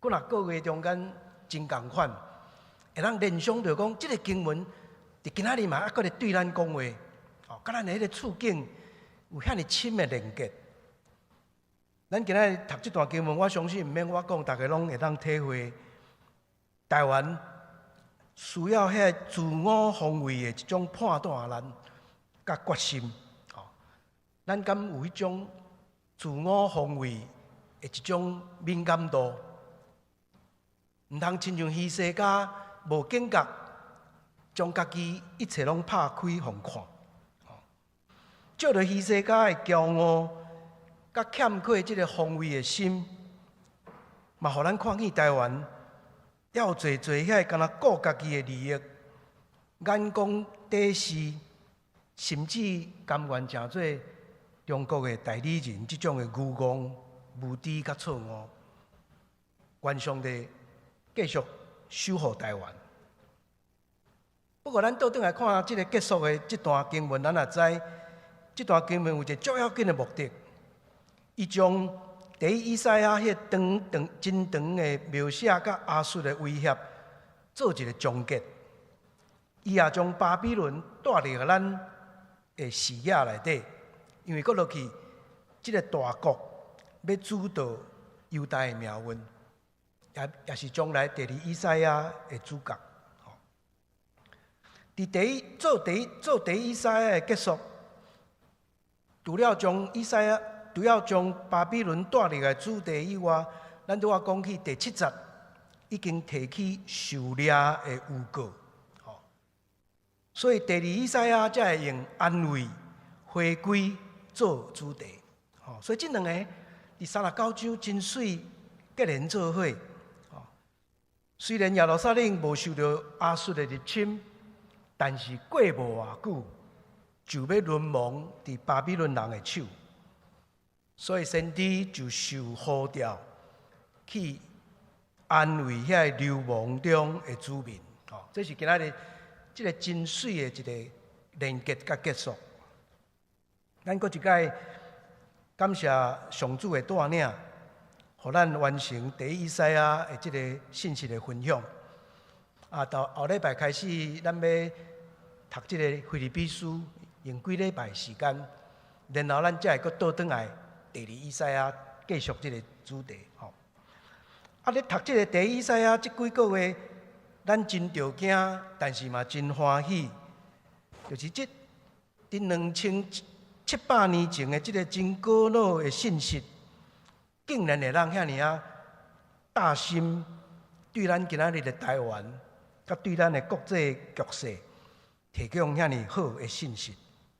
若個月中間真仝款，會當聯想著講，這个經文佇今仔日嘛，猶閣咧對咱講話，吼，佮咱的彼个處境有遐爾深的連結。咱今仔日讀這段經文，我相信毋免我講，逐家攏會當體會台灣需要彼个自我防衛的一種判斷力佮決心，吼，咱敢有彼種自我防衛的一種敏感度？毋通親像希西家無警覺，將家己一切攏拍開予看。借著希西家的驕傲，佮欠缺這个防衛的心，嘛，予咱看見台灣猶有濟濟遐个干焦顧家己的利益，眼光短視，甚至甘願成做中國的代理人，這種的愚戇、無知佮錯誤。願上帝繼續守護台灣。不過，咱倒轉來看這个結束的這段經文，咱也知，這段經文有一个足要緊的目的，伊將第一以賽亞彼長長真長的描寫，佮亞述的威脅做一个終結。伊也將巴比倫帶入咱的視野內底，因為閣落去，這个大國欲主導猶大的命運，也是將來第二以賽亞的主角。佇第一做第一做第一以賽亞的結束，除了將巴比倫帶入來主題以外，咱拄仔講起第七節已經提起受掠的預告，所以第二以賽亞才會用安慰、回歸做主題。所以這兩个佇39章真媠結連做伙。雖然耶路撒冷無受著亞述的入侵，但是過無偌久就欲淪亡佇巴比倫人的手，所以先知就受呼召去安慰遐个流亡中的子民。哦，這是今仔日這个真媠的一个連結佮結束。咱閣一擺感謝上主的帶領，予咱完成第一以賽亞的這个信息的分享。啊，到後禮拜開始，咱欲讀這个腓立比書，用幾禮拜時間，然後咱才會閣倒轉來第二以賽亞繼續這个主題。吼，啊，咧讀這个第一以賽亞這幾個月，咱真著驚，但是嘛真歡喜，就是這佇2700年前的這个真古老的信息，竟然會當遐爾仔貼心，對咱今仔日的台灣，佮對咱的國際局勢，提供遐爾好的信息。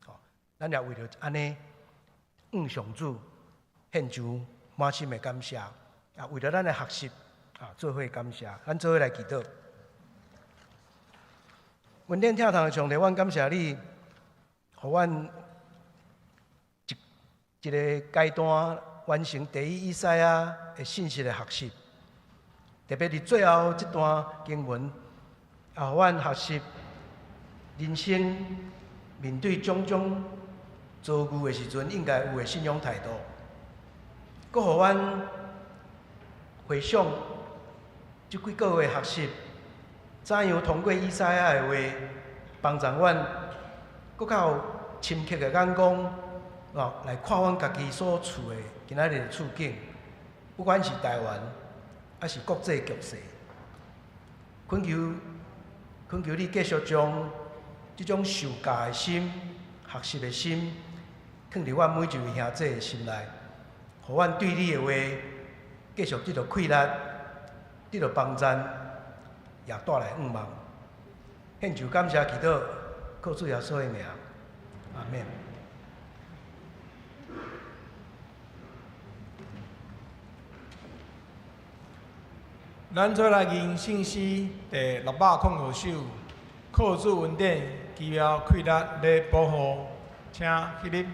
吼，咱也為著按呢，向上主獻上滿心的感謝，啊，為著咱的學習啊，做伙感謝，咱做伙來祈禱。恩典疼痛的上帝，阮感謝你，予阮一一个階段完成第一以賽亞的信息的學習，特別佇最後這段經文，也予阮學習人生面對種種遭遇的時陣，應該有的信仰態度，閣予阮回想這幾個月學習，怎樣通過以賽亞的話，幫助阮閣較有深刻的眼光，哦，來看阮家己所處的今仔日的處境，不管是台灣，抑是國際局勢，懇求懇求你繼續將這種受教的心、學習的心，放佇阮每一位兄弟的心內，予阮對你的話繼續得著氣力，得著幫贊，也帶來向望。獻上感謝祈禱，靠主耶穌的名，阿們。咱做來吟聖詩第602首，靠主恩典，奇妙氣力咧保護，請起立。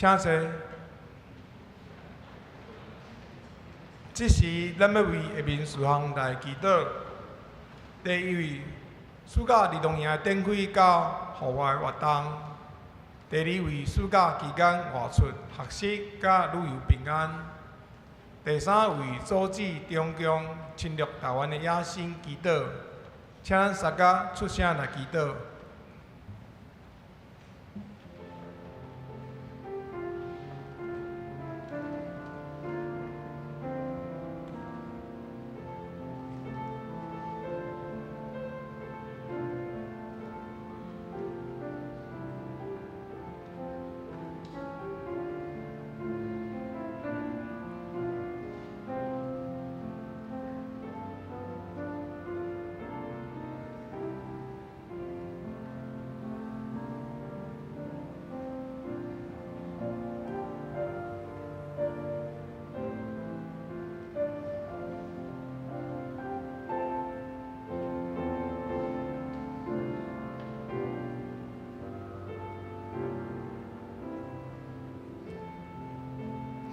請坐。這時，咱欲為下面事項來祈禱。第一位，暑假兒童營的展開佮戶外活動；第二位，暑假期間外出學習佮旅遊平安；第三位，阻止中共侵略台灣的野心祈禱。請咱三家出聲來祈禱。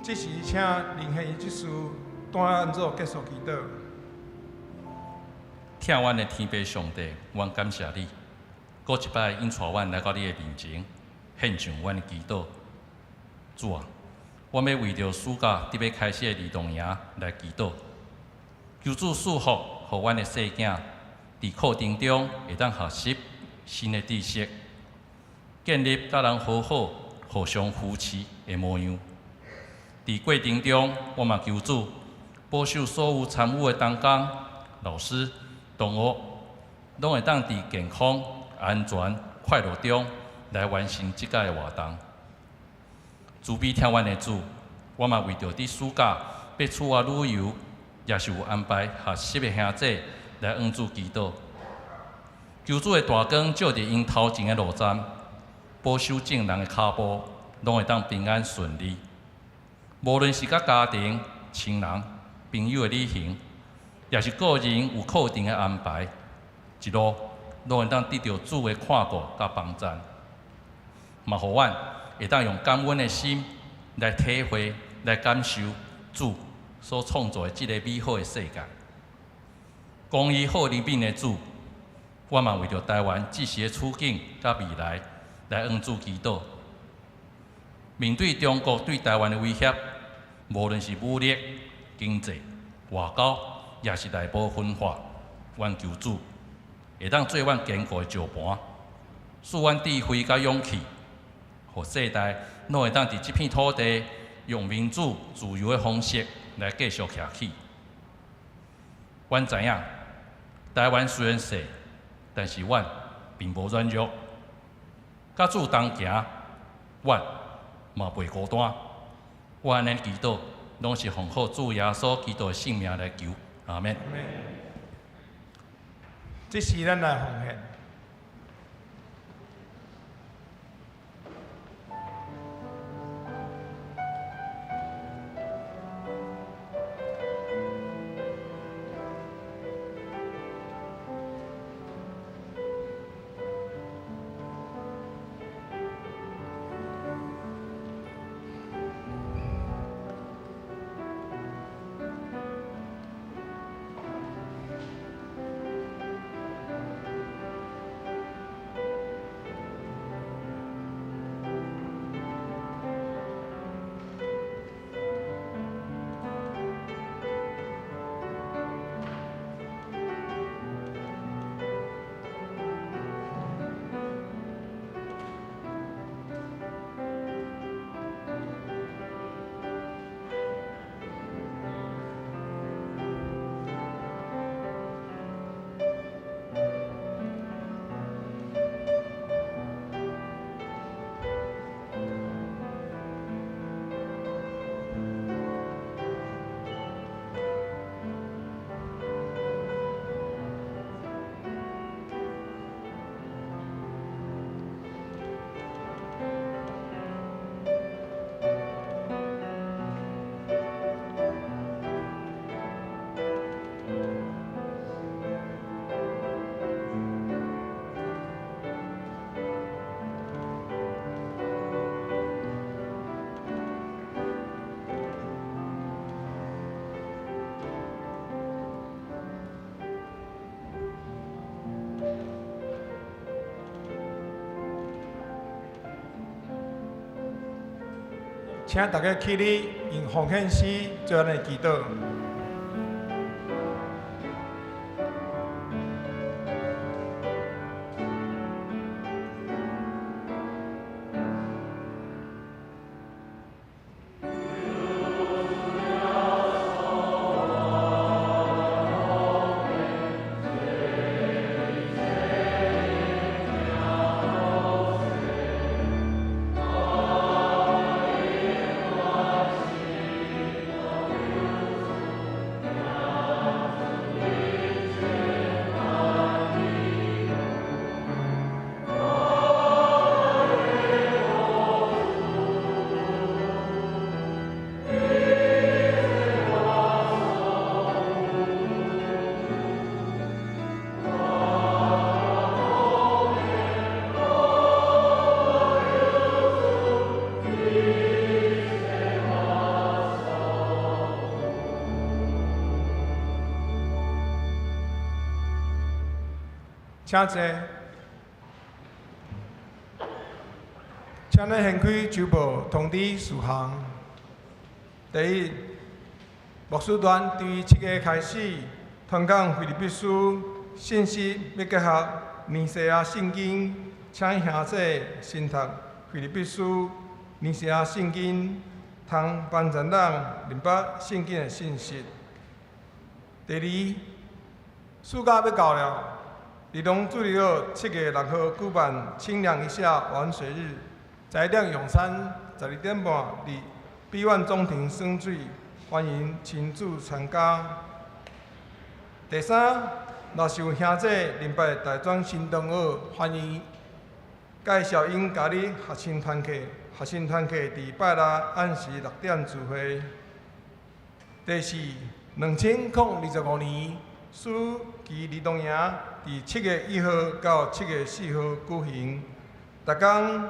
這時，請林憲執事帶咱做結束祈禱。疼阮的天父上帝，阮感謝你，閣一擺引帶阮來到你的面前，獻上阮的祈禱。主啊，阮欲為著暑假得欲開始的兒童營來祈禱，求主賜福，予阮的細囝佇課程中會當學習新的知識，建立佮人和好、互相扶持的模樣。佇過程中，我嘛求主保守所有參與的同工、老師、同學，攏會當佇健康、安全、快樂中來完成這屆的活動。慈悲疼阮的主，我嘛為著佇暑假欲出外旅遊，也是有安排學習的兄弟來向主祈禱。求主的大光照佇𪜶頭前的路站，保守眾人的跤步攏會當平安順利。無論是佮家庭、親人、朋友的旅行，抑是個人有課程的安排，一路攏會當得著主的看顧佮幫贊，嘛予阮會當用感恩的心來體會、來感受主所創造的這個美好的世界。公義好憐憫的主，我嘛為著台灣這時的處境佮未來來向主祈禱。面對中國對台灣的威脅，無論是武力、經濟、外交，抑是內部分化，阮求主會當做阮堅固的石盤，賜阮智慧佮勇氣，予世代攏會當佇這片土地用民主、自由的方式來繼續徛起。阮知影，台灣雖然細，但是阮並無軟弱。佮主同行，阮嘛袂孤單。我按呢祈禱，攏是奉靠主耶穌基督的聖名來求，阿們。這時咱來奉獻。請大家起立，用奉獻詩做咱的祈禱。請坐，請咱掀開週報通知事項。第一，牧師團對7月開始傳講腓立比書信息，欲結合尼西亞聖經，請兄弟先讀腓立比書、尼西亞聖經，通幫助咱明白聖經的信息。第二，暑假欲到了。兒童主日學7月6號舉辦清涼一下玩水日，早點用餐，12點半佇美苑中庭耍水，歡迎親子參加。第三，若是有兄弟明白大專新同學，歡迎介紹𪜶加入學生團契。學生團契佇拜六暗時6點聚會。第四，2025年暑期兒童營佇7月1號到7月4號舉行，逐工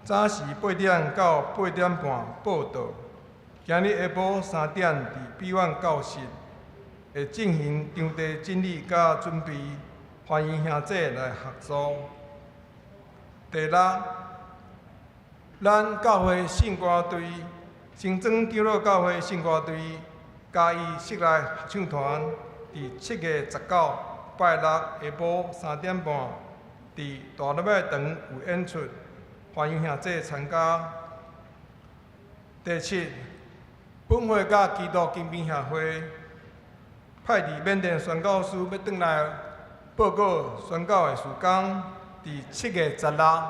早時8點到8點半報到。今日下晡3點佇美苑教室會進行場地整理佮準備，歡迎兄弟來合作。第六，咱教會聖歌隊新莊長老教會聖歌隊嘉義室內合唱團，佇7月19拜六下晡3點半，佇大禮拜堂有演出，歡迎兄弟參加。第七，本會佮基督精兵協會派佇緬甸宣教師欲轉來報告宣教的事工，佇7月16、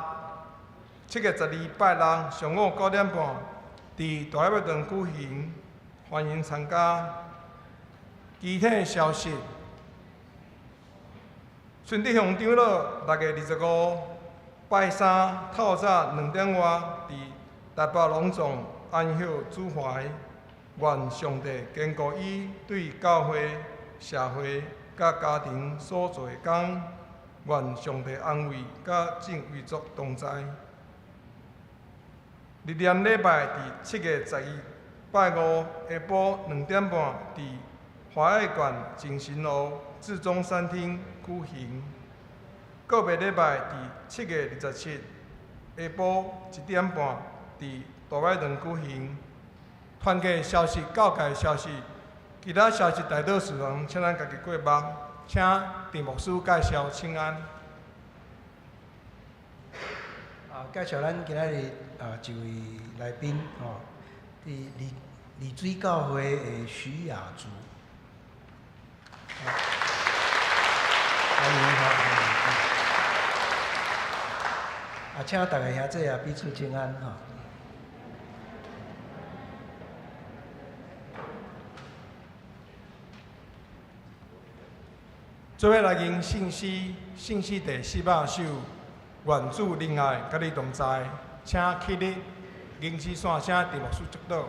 7月12拜六上午9點半，佇大禮拜堂舉行，歡迎參加。其他消息，孫德雄長老6月25拜三透早2點外，佇台北龍總安息主懷，願上帝堅固伊對教會、社會佮家庭所做的工，願上帝安慰佮正為作同在。日念禮拜佇7月11拜五下晡2點半，佇華愛館精神路至中餐廳舉行。告別禮拜佇7月27下晡1點半，佇大禮堂舉行。團契消息、教界消息、其他消息大多事項，請咱家己過目。請鄭牧師介紹，請安。啊，介紹咱今仔日啊一位來賓吼，佇麗麗水教會的徐雅竹。歡迎吼！啊，請大家兄弟啊彼此請安吼。做伙來吟聖詩，聖詩第400首，願主仁愛佮你同在，請起立，吟詩線，請鄭牧師祝禱。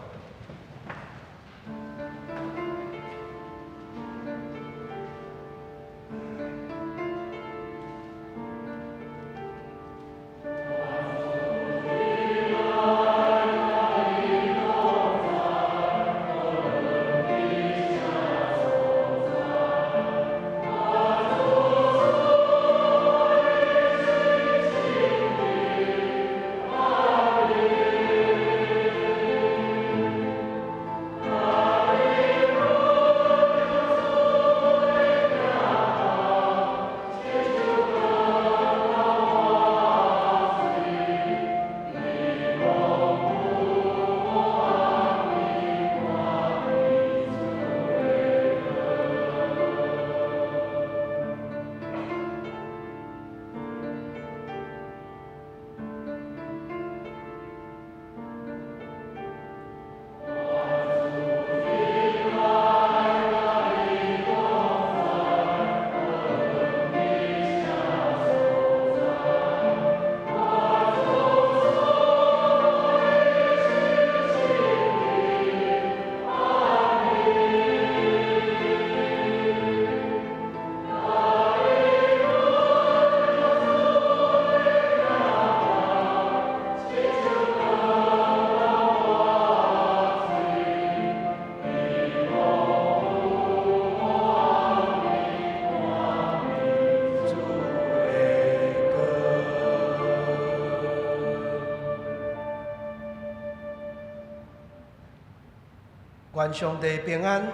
願上帝平安，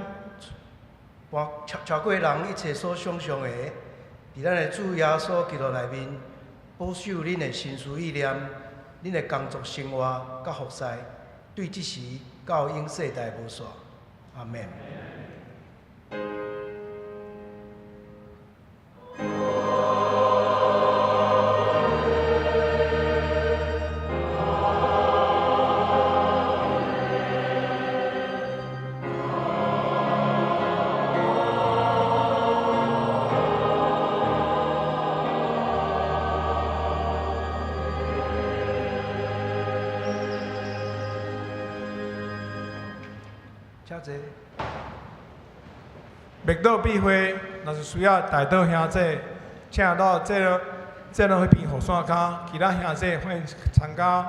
超超過人一切所想像的，佇咱的主耶穌基督內面，保守恁的心思意念，恁的工作生活佮服侍，對這時到永世代無煞。阿門。請坐。默禱必會，若是需要代禱兄弟，請到這個彼邊雨傘跤，其他兄弟歡迎參加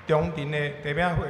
中庭的茶餅會。